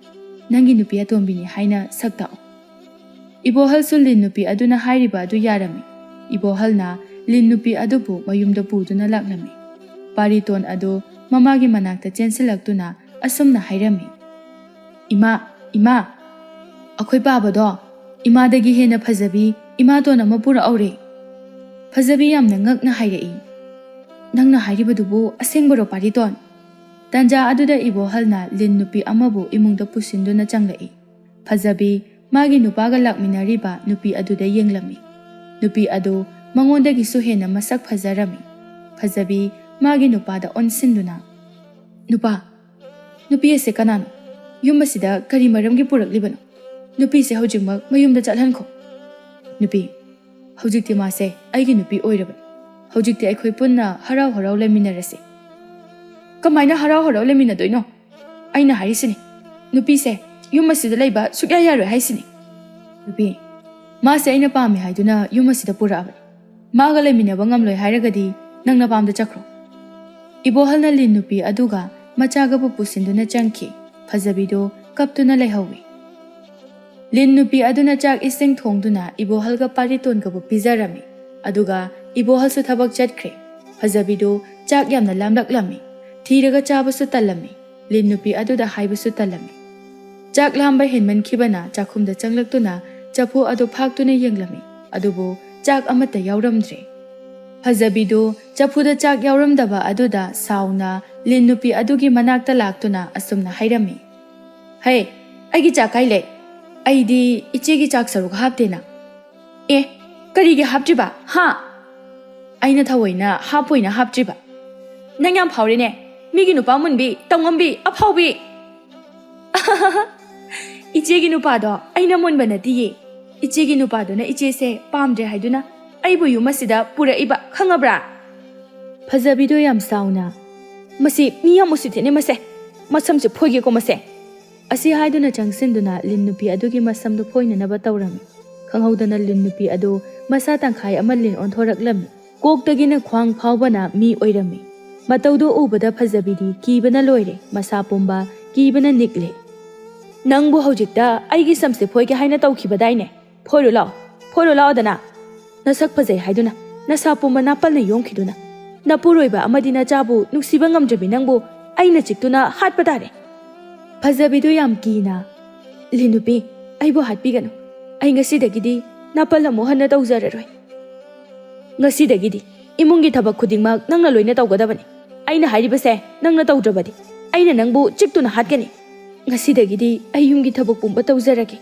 ꯅꯪꯒꯤ ꯅꯨꯄꯤ ꯑꯇꯣꯝꯕꯤꯅꯤ ꯍꯥꯏꯅ ꯁꯛ ꯇꯥꯛꯎ꯫" ꯏꯕꯣꯍꯜꯁꯨ ꯂꯤꯟ ꯅꯨꯄꯤ ꯑꯗꯨꯅ ꯍꯥꯏꯔꯤꯕ ꯑꯗꯨ ꯌꯥꯔꯝꯃꯤ꯫ ꯏꯕꯣꯍꯜꯅ ꯂꯤꯟ ꯅꯨꯄꯤ ꯑꯗꯨꯕꯨ ꯃꯌꯨꯝꯗ ꯄꯨꯗꯨꯅ ꯂꯥꯛꯂꯝꯃꯤ꯫ ꯄꯥꯔꯤꯇꯣꯟ ꯑꯗꯨ ꯃꯃꯥꯒꯤ ꯃꯅꯥꯛꯇ ꯆꯦꯟꯁꯤꯜꯂꯛꯇꯨꯅ ꯑꯁꯨꯝꯅ ꯍꯥꯏꯔꯝꯃꯤ, "ꯏꯃꯥ, ꯏꯃꯥ, ꯑꯩꯈꯣꯏ ꯄꯥꯕꯗꯣ ꯏꯃꯥꯗꯒꯤ ꯍꯦꯟꯅ ꯐꯖꯕꯤ ꯏꯃꯥꯇꯣꯟ ꯑꯃ ꯄꯨꯔꯛꯍꯧꯔꯦ꯫" ꯐꯖꯕꯤ ꯌꯥꯝꯅ ꯉꯛꯅ ꯍꯥꯏꯔꯛꯏ, "ꯅꯪꯅ ꯍꯥꯏꯔꯤꯕꯗꯨꯕꯨ ꯑꯁꯦꯡꯕꯔꯣ, ꯄꯥꯔꯤꯇꯣꯟ?" ꯇꯟꯖꯥ ꯑꯗꯨꯗ ꯏꯕꯣꯍꯜꯅ ꯂꯤꯟ ꯅꯨꯄꯤ ꯑꯃꯕꯨ ꯏꯃꯨꯡꯗ ꯄꯨꯁꯤꯟꯗꯨꯅ ꯆꯪꯂꯛꯏ꯫ ꯐꯖꯕꯤ ꯃꯥꯒꯤ ꯅꯨꯄꯥꯒ ꯂꯥꯛꯃꯤꯟꯅꯔꯤꯕ ꯅꯨꯄꯤ ꯑꯗꯨꯗ ꯌꯦꯡꯂꯝꯃꯤ꯫ ꯅꯨꯄꯤ ꯑꯗꯨ ꯃꯉꯣꯟꯗꯒꯤꯁꯨ ꯍꯦꯟꯅ ꯃꯁꯛ ꯐꯖꯔꯝꯃꯤ꯫ ꯐꯖꯕꯤ ꯃꯥꯒꯤ ꯅꯨꯄꯥꯗ ꯑꯣꯟꯁꯤꯟꯗꯨꯅ, "ꯅꯨꯄꯥ, ꯅꯨꯄꯤ ꯑꯁꯦ ꯀꯅꯥꯅꯣ? ꯌꯨꯝ ꯑꯁꯤꯗ ꯀꯔꯤ ꯃꯔꯝꯒꯤ ꯄꯨꯔꯛꯂꯤꯕꯅꯣ? ꯅꯨꯄꯤꯁꯦ ꯍꯧꯖꯤꯛꯃꯛ ꯃꯌꯨꯝꯗ ꯆꯠꯍꯟꯈꯣ꯫ ꯅꯨꯄꯤ, ꯍꯧꯖꯤꯛꯇꯤ ꯃꯥꯁꯦ ꯑꯩꯒꯤ ꯅꯨꯄꯤ ꯑꯣꯏꯔꯕꯅꯤ꯫ ꯍꯧꯖꯤꯛꯇꯤ ꯑꯩꯈꯣꯏ ꯄꯨꯟꯅ ꯍꯔꯥꯎ ꯍꯔꯥꯎ ꯂꯩꯃꯤꯟꯅꯔꯁꯤ꯫ ꯀꯃꯥꯏꯅ ꯍꯔꯥꯎ ꯍꯔꯥꯎ ꯂꯩꯃꯤꯟꯅꯗꯣꯏꯅꯣ? ꯑꯩꯅ ꯍꯥꯏꯔꯤꯁꯤꯅꯤ, ꯅꯨꯄꯤꯁꯦ ꯌꯨꯝ ꯑꯁꯤꯗ ꯂꯩꯕ ꯁꯨꯛꯌꯥ ꯌꯥꯔꯣꯏ ꯍꯥꯏꯁꯤꯅꯤ꯫ ꯅꯨꯄꯤ, ꯃꯥꯁꯦ ꯑꯩꯅ ꯄꯥꯝꯃꯦ ꯍꯥꯏꯗꯨꯅ ꯌꯨꯝ ꯑꯁꯤꯗ ꯄꯨꯔꯛꯑꯕꯅꯤ꯫ ꯃꯥꯒ ꯂꯩꯃꯤꯟꯅꯕ ꯉꯝꯂꯣꯏ ꯍꯥꯏꯔꯒꯗꯤ ꯅꯪ ꯅꯄꯥꯝꯗ ꯆꯠꯈ꯭ꯔꯣ꯫ ꯏꯕꯣꯍꯜꯅ ꯂꯤꯟ ꯅꯨꯄꯤ ꯑꯗꯨꯒ ꯃꯆꯥꯒꯕꯨ ꯄꯨꯁꯤꯟꯗꯨꯅ ꯆꯪꯈꯤ꯫ ꯐꯖꯕꯤꯗꯨ ꯀꯞꯇꯨꯅ ꯂꯩꯍꯧꯏ꯫ ꯂꯤꯟ ꯅꯨꯄꯤ ꯑꯗꯨꯅ ꯆꯥꯛ ꯏꯁꯤꯡ ꯊꯣꯡꯗꯨꯅ ꯏꯕꯣꯍꯜꯒ ꯄꯥꯔꯤꯇꯣꯟꯒꯕꯨ ꯄꯤꯖꯔꯝꯃꯤ꯫ ꯑꯗꯨꯒ ꯏꯕꯣꯍꯜꯁꯨ ꯊꯕꯛ ꯆꯠꯈ꯭ꯔꯦ꯫ ꯐꯖꯕꯤꯗꯨ ꯆꯥꯛ ꯌꯥꯝꯅ ꯂꯥꯝꯂꯛꯂꯝꯃꯤ꯫ ꯊꯤꯔꯒ ꯆꯥꯕꯁꯨ ꯇꯜꯂꯝꯃꯤ꯫ ꯂꯤꯟ ꯅꯨꯄꯤ ꯑꯗꯨꯗ ꯍꯥꯏꯕꯁꯨ ꯇꯜꯂꯝꯃꯤ꯫ ꯆꯥꯛ ꯂꯥꯝꯕ ꯍꯦꯟꯃꯟꯈꯤꯕꯅ ꯆꯥꯛꯈꯨꯝꯗ ꯆꯪꯂꯛꯇꯨꯅ ꯆꯐꯨ ꯑꯗꯨ ꯐꯥꯛꯇꯨꯅ ꯌꯦꯡꯂꯝꯃꯤ꯫ ꯑꯗꯨꯕꯨ ꯆꯥꯛ ꯑꯃꯠꯇ ꯌꯥꯎꯔꯝꯗ꯭ꯔꯦ꯫ ꯐꯖꯕꯤꯗꯨ ꯆꯐꯨꯗ ꯆꯥꯛ ꯌꯥꯎꯔꯝꯗꯕ ꯑꯗꯨꯗ ꯁꯥꯎꯅ ꯂꯤꯟ ꯅꯨꯄꯤ ꯑꯗꯨꯒꯤ ꯃꯅꯥꯛꯇ ꯂꯥꯛꯇꯨꯅ ꯑꯁꯨꯝꯅ ꯍꯥꯏꯔꯝꯃꯤ, "ꯍꯦ, ꯑꯩꯒꯤ ꯆꯥꯛ ꯀꯥꯏ ꯂꯩ? ꯑꯩꯗꯤ ꯏꯆꯦꯒꯤ ꯆꯥꯛ ꯁꯔꯨꯛ ꯍꯥꯞꯇꯦꯅ꯫ ꯑꯦ, ꯀꯔꯤꯒꯤ ꯍꯥꯞꯇ꯭ꯔꯤꯕ? ꯍꯥ? ꯑꯩꯅ ꯊꯑꯣꯏꯅ ꯍꯥꯞꯄꯣꯏꯅ ꯍꯥꯞꯇ꯭ꯔꯤꯕ꯫ ꯅꯪ ꯌꯥꯝ ꯐꯥꯎꯔꯦꯅꯦ, ꯃꯤꯒꯤ ꯅꯨꯄꯥ ꯃꯨꯟꯕꯤ, ꯇꯧꯉꯝꯕꯤ, ꯑꯐꯥꯎꯕꯤ!" "ꯏꯆꯦꯒꯤ ꯅꯨꯄꯥꯗꯣ ꯑꯩꯅ ꯃꯨꯟꯕ ꯅꯠꯇꯤꯌꯦ꯫ ꯏꯆꯦꯒꯤ ꯅꯨꯄꯥꯗꯨꯅ ꯏꯆꯦꯁꯦ ꯄꯥꯝꯗ꯭ꯔꯦ ꯍꯥꯏꯗꯨꯅ ꯑꯩꯕꯨ ꯌꯨꯝ ꯑꯁꯤꯗ ꯄꯨꯔꯛꯏꯕ, ꯈꯪꯉꯕ꯭ꯔꯥ?" ꯐꯖꯕꯤꯗꯣ ꯌꯥꯝ ꯁꯥꯎꯅ, "ꯃꯁꯤ ꯃꯤ ꯌꯥꯝ ꯎꯁꯤꯠꯇꯦꯅꯦ ꯃꯁꯦ꯫ ꯃꯁꯝꯁꯦ ꯐꯣꯏꯒꯦꯀꯣ ꯃꯁꯦ꯫ ꯑꯁꯤ ꯍꯥꯏꯗꯨꯅ ꯆꯪꯁꯤꯟꯗꯨꯅ ꯂꯤꯟ ꯅꯨꯄꯤ ꯑꯗꯨꯒꯤ ꯃꯁꯝꯗꯨ ꯐꯣꯏꯅꯅꯕ ꯇꯧꯔꯝꯃꯤ꯫ ꯈꯪꯍꯧꯗꯅ ꯂꯤꯟ ꯅꯨꯄꯤ ꯑꯗꯨ ꯃꯁꯥ ꯇꯪꯈꯥꯏ ꯑꯃ ꯂꯤꯟ ꯑꯣꯟꯊꯣꯔꯛꯂꯝꯃꯤ꯫ ꯀꯣꯛꯇꯒꯤꯅ ꯈ꯭ꯋꯥꯡ ꯐꯥꯎꯕꯅ ꯃꯤ ꯑꯣꯏꯔꯝꯃꯤ꯫ ꯃꯇꯧꯗꯨ ꯎꯕꯗ ꯐꯖꯕꯤꯗꯤ ꯀꯤꯕꯅ ꯂꯣꯏꯔꯦ, ꯃꯁꯥ ꯄꯨꯝꯕ ꯀꯤꯕꯅ ꯅꯤꯛꯂꯦ꯫ "ꯅꯪꯕꯨ ꯍꯧꯖꯤꯛꯇ ꯑꯩꯒꯤ ꯁꯝꯁꯦ ꯐꯣꯏꯒꯦ ꯍꯥꯏꯅ ꯇꯧꯈꯤꯕꯗꯥꯏꯅꯦ? ꯐꯣꯏꯔꯨ ꯂꯥꯎ, ꯐꯣꯏꯔꯨ ꯂꯥꯎꯗꯅ꯫ ꯅꯁꯛ ꯐꯖꯩ ꯍꯥꯏꯗꯨꯅ, ꯅꯁꯥ ꯄꯨꯝꯕ ꯅꯥꯄꯜꯅ ꯌꯣꯝꯈꯤꯗꯨꯅ, ꯅꯄꯨꯔꯣꯏꯕ ꯑꯃꯗꯤ ꯅꯆꯥꯕꯨ ꯅꯨꯡꯁꯤꯕ ꯉꯝꯗ꯭ꯔꯕꯤ ꯅꯪꯕꯨ ꯑꯩꯅ ꯆꯤꯛꯇꯨꯅ ꯍꯥꯠꯄ ꯇꯥꯔꯦ꯫" ꯐꯖꯕꯤꯗꯨ ꯌꯥꯝ ꯀꯤꯅ, "ꯂꯤꯟ ꯅꯨꯄꯤ, ꯑꯩꯕꯨ ꯍꯥꯠꯄꯤꯒꯅꯨ꯫ ꯑꯩ ꯉꯁꯤꯗꯒꯤꯗꯤ ꯅꯥꯄꯜ ꯑꯃꯨꯛ ꯍꯟꯅ ꯇꯧꯖꯔꯔꯣꯏ꯫ ꯉꯁꯤꯗꯒꯤꯗꯤ ꯏꯃꯨꯡꯒꯤ ꯊꯕꯛ ꯈꯨꯗꯤꯡꯃꯛ ꯅꯪꯅ ꯂꯣꯏꯅ ꯇꯧꯒꯗꯕꯅꯤ꯫ ꯑꯩꯅ ꯍꯥꯏꯔꯤꯕꯁꯦ ꯅꯪꯅ ꯇꯧꯗ꯭ꯔꯕꯗꯤ ꯑꯩꯅ ꯅꯪꯕꯨ ꯆꯤꯛꯇꯨꯅ ꯍꯥꯠꯀꯅꯤ꯫ ꯉꯁꯤꯗꯒꯤꯗꯤ ꯑꯩ ꯌꯨꯝꯒꯤ ꯊꯕꯛ ꯄꯨꯝꯕ ꯇꯧꯖꯔꯒꯦ꯫"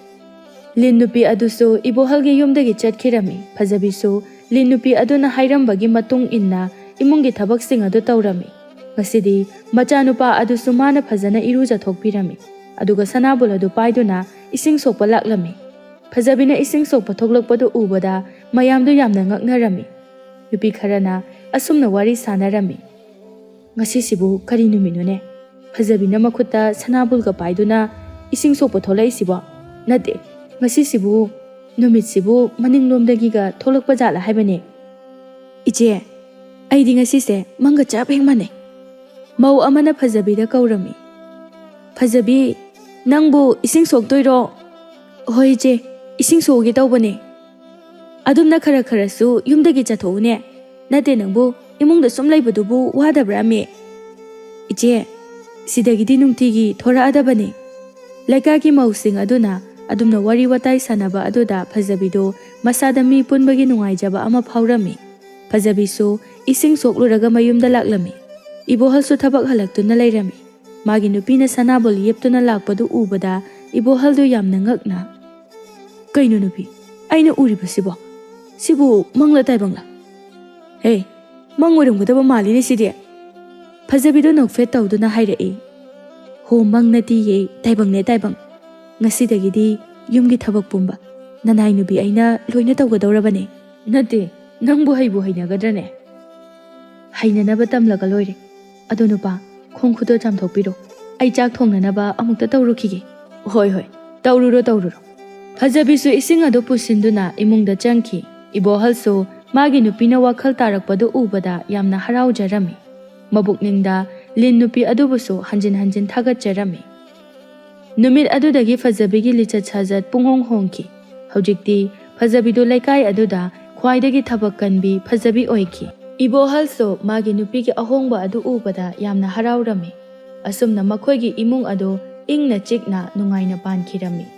ꯂꯤꯟ ꯅꯨꯄꯤ ꯑꯗꯨꯁꯨ ꯏꯕꯣꯍꯜꯒꯤ ꯌꯨꯝꯗꯒꯤ ꯆꯠꯈꯤꯔꯝꯃꯤ꯫ ꯐꯖꯕꯤꯁꯨ ꯂꯤꯟ ꯅꯨꯄꯤ ꯑꯗꯨꯅ ꯍꯥꯏꯔꯝꯕꯒꯤ ꯃꯇꯨꯡ ꯏꯟꯅ ꯏꯃꯨꯡꯒꯤ ꯊꯕꯛꯁꯤꯡ ꯑꯗꯨ ꯇꯧꯔꯝꯃꯤ꯫ ꯉꯁꯤꯗꯤ ꯃꯆꯥꯅꯨꯄꯥ ꯑꯗꯨꯁꯨ ꯃꯥꯅ ꯐꯖꯅ ꯏꯔꯨꯖꯊꯣꯛꯄꯤꯔꯝꯃꯤ꯫ ꯑꯗꯨꯒ ꯁꯅꯥꯕꯨꯜ ꯑꯗꯨ ꯄꯥꯏꯗꯨꯅ ꯏꯁꯤꯡ ꯁꯣꯛꯄ ꯂꯥꯛꯂꯝꯃꯤ꯫ ꯐꯖꯕꯤꯅ ꯏꯁꯤꯡ ꯁꯣꯛꯄ ꯊꯣꯛꯂꯛꯄꯗꯨ ꯎꯕꯗ ꯃꯌꯥꯝꯗꯨ ꯌꯥꯝꯅ ꯉꯛꯅꯔꯝꯃꯤ꯫ ꯅꯨꯄꯤ ꯈꯔꯅ ꯑꯁꯨꯝꯅ ꯋꯥꯔꯤ ꯁꯥꯟꯅꯔꯝꯃꯤ, "ꯉꯁꯤꯁꯤꯕꯨ ꯀꯔꯤ ꯅꯨꯃꯤꯠꯅꯣꯅꯦ? ꯐꯖꯕꯤꯅ ꯃꯈꯨꯠꯇ ꯁꯅꯥꯕꯨꯜꯒ ꯄꯥꯏꯗꯨꯅ ꯏꯁꯤꯡ ꯁꯣꯛꯄ ꯊꯣꯛꯂꯛꯏꯁꯤꯕꯣ? ꯅꯠꯇꯦ, ꯉꯁꯤꯁꯤꯕꯨ, ꯅꯨꯃꯤꯠꯁꯤꯕꯨ ꯃꯅꯤꯡꯂꯣꯝꯗꯒꯤꯒ ꯊꯣꯛꯂꯛꯄ ꯖꯥꯠꯂ ꯍꯥꯏꯕꯅꯦ?" "ꯏꯆꯦ, ꯑꯩꯗꯤ ꯉꯁꯤꯁꯦ ꯃꯪꯒ ꯆꯞ ꯍꯦꯛ ꯃꯥꯟꯅꯩ꯫" ꯃꯧ ꯑꯃꯅ ꯐꯖꯕꯤꯗ ꯀꯧꯔꯝꯃꯤ, "ꯐꯖꯕꯤ, ꯅꯪꯕꯨ ꯏꯁꯤꯡ ꯁꯣꯛꯇꯣꯏꯔꯣ?" "ꯍꯣꯏ ꯏꯆꯦ, ꯏꯁꯤꯡ ꯁꯣꯛꯑꯒꯦ ꯇꯧꯕꯅꯦ꯫" "ꯑꯗꯨꯝꯅ ꯈꯔ ꯈꯔꯁꯨ ꯌꯨꯝꯗꯒꯤ ꯆꯠꯊꯣꯛꯎꯅꯦ꯫ ꯅꯠꯇꯦ, ꯅꯪꯕꯨ ꯏꯃꯨꯡꯗ ꯁꯨꯝ ꯂꯩꯕꯗꯨꯕꯨ ꯋꯥꯗꯕ꯭ꯔꯥꯃꯤ?" "ꯏꯆꯦ, ꯁꯤꯗꯒꯤꯗꯤ ꯅꯨꯡꯇꯤꯒꯤ ꯊꯣꯔꯛꯑꯗꯕꯅꯤ꯫" ꯂꯩꯀꯥꯏꯒꯤ ꯃꯧꯁꯤꯡ ꯑꯗꯨꯅ ꯑꯗꯨꯝꯅ ꯋꯥꯔꯤ ꯋꯥꯇꯥꯏ ꯁꯥꯟꯅꯕ ꯑꯗꯨꯗ ꯐꯖꯕꯤꯗꯨ ꯃꯁꯥꯗ ꯃꯤ ꯄꯨꯟꯕꯒꯤ ꯅꯨꯡꯉꯥꯏꯖꯕ ꯑꯃ ꯐꯥꯎꯔꯝꯃꯤ꯫ ꯐꯖꯕꯤꯁꯨ ꯏꯁꯤꯡ ꯁꯣꯛꯂꯨꯔꯒ ꯃꯌꯨꯝꯗ ꯂꯥꯛꯂꯝꯃꯤ꯫ ꯏꯕꯣꯍꯜꯁꯨ ꯊꯕꯛ ꯍꯜꯂꯛꯇꯨꯅ ꯂꯩꯔꯝꯃꯤ꯫ ꯃꯥꯒꯤ ꯅꯨꯄꯤꯅ ꯁꯅꯥꯕꯨꯜ ꯌꯦꯞꯇꯨꯅ ꯂꯥꯛꯄꯗꯨ ꯎꯕꯗ ꯏꯕꯣꯍꯜꯗꯨ ꯌꯥꯝꯅ ꯉꯛꯅ, "ꯀꯩꯅꯣ ꯅꯨꯄꯤ, ꯑꯩꯅ ꯎꯔꯤꯕꯁꯤꯕꯣ? ꯁꯤꯕꯨ ꯃꯪꯂ ꯇꯥꯏꯕꯪꯂ? ꯍꯦ, ꯃꯪ ꯑꯣꯏꯔꯝꯒꯗꯕ ꯃꯥꯜꯂꯤꯅꯦ ꯁꯤꯗꯤ꯫" ꯐꯖꯕꯤꯗꯨ ꯅꯣꯛꯐꯦꯠ ꯇꯧꯗꯨꯅ ꯍꯥꯏꯔꯛꯏ, "ꯍꯣ, ꯃꯪ ꯅꯠꯇꯤꯌꯦ, ꯇꯥꯏꯕꯪꯅꯦ ꯇꯥꯏꯕꯪ꯫ ꯉꯁꯤꯗꯒꯤꯗꯤ ꯌꯨꯝꯒꯤ ꯊꯕꯛ ꯄꯨꯝꯕ ꯅꯅꯥꯏ ꯅꯨꯄꯤ ꯑꯩꯅ ꯂꯣꯏꯅ ꯇꯧꯒꯗꯧꯔꯕꯅꯦ꯫" "ꯅꯠꯇꯦ, ꯅꯪꯕꯨ ꯍꯩꯕꯨ ꯍꯩꯅꯒꯗ꯭ꯔꯅꯦ?" "ꯍꯩꯅꯅꯕ ꯇꯝꯂꯒ ꯂꯣꯏꯔꯦ꯫ ꯑꯗꯣ ꯅꯨꯄꯥ, ꯈꯣꯡ ꯈꯨꯠꯇꯣ ꯆꯥꯝꯊꯣꯛꯄꯤꯔꯣ꯫ ꯑꯩ ꯆꯥꯛ ꯊꯣꯡꯅꯅꯕ ꯑꯃꯨꯛꯇ ꯇꯧꯔꯨꯈꯤꯒꯦ꯫" "ꯍꯣꯏ, ꯍꯣꯏ, ꯇꯧꯔꯨꯔꯣ, ꯇꯧꯔꯨꯔꯣ꯫" ꯐꯖꯕꯤꯁꯨ ꯏꯁꯤꯡ ꯑꯗꯨ ꯄꯨꯁꯤꯟꯗꯨꯅ ꯏꯃꯨꯡꯗ ꯆꯪꯈꯤ꯫ ꯏꯕꯣꯍꯜꯁꯨ ꯃꯥꯒꯤ ꯅꯨꯄꯤꯅ ꯋꯥꯈꯜ ꯇꯥꯔꯛꯄꯗꯨ ꯎꯕꯗ ꯌꯥꯝꯅ ꯍꯔꯥꯎꯖꯔꯝꯃꯤ꯫ ꯃꯕꯨꯛꯅꯤꯡꯗ ꯂꯤꯟ ꯅꯨꯄꯤ ꯑꯗꯨꯕꯨꯁꯨ ꯍꯟꯖꯤꯟ ꯍꯟꯖꯤꯟ ꯊꯥꯒꯠꯆꯔꯝꯃꯤ꯫ ꯅꯨꯃꯤꯠ ꯑꯗꯨꯗꯒꯤ ꯐꯖꯕꯤꯒꯤ ꯂꯤꯆꯠ ꯁꯥꯖꯠ ꯄꯨꯡꯍꯣꯡ ꯍꯣꯡꯈꯤ꯫ ꯍꯧꯖꯤꯛꯇꯤ ꯐꯖꯕꯤꯗꯨ ꯂꯩꯀꯥꯏ ꯑꯗꯨꯗ ꯈ꯭ꯋꯥꯏꯗꯒꯤ ꯊꯕꯛ ꯀꯟꯕꯤ ꯐꯖꯕꯤ ꯑꯣꯏꯈꯤ꯫ ꯏꯕꯣꯍꯜꯁꯨ ꯃꯥꯒꯤ ꯅꯨꯄꯤꯒꯤ ꯑꯍꯣꯡꯕ ꯑꯗꯨ ꯎꯕꯗ ꯌꯥꯝꯅ ꯍꯔꯥꯎꯔꯝꯃꯤ꯫ ꯑꯁꯨꯝꯅ ꯃꯈꯣꯏꯒꯤ ꯏꯃꯨꯡ ꯑꯗꯨ ꯏꯪꯅ ꯆꯤꯛꯅ ꯅꯨꯡꯉꯥꯏꯅ ꯄꯥꯟꯈꯤꯔꯝꯃꯤ꯫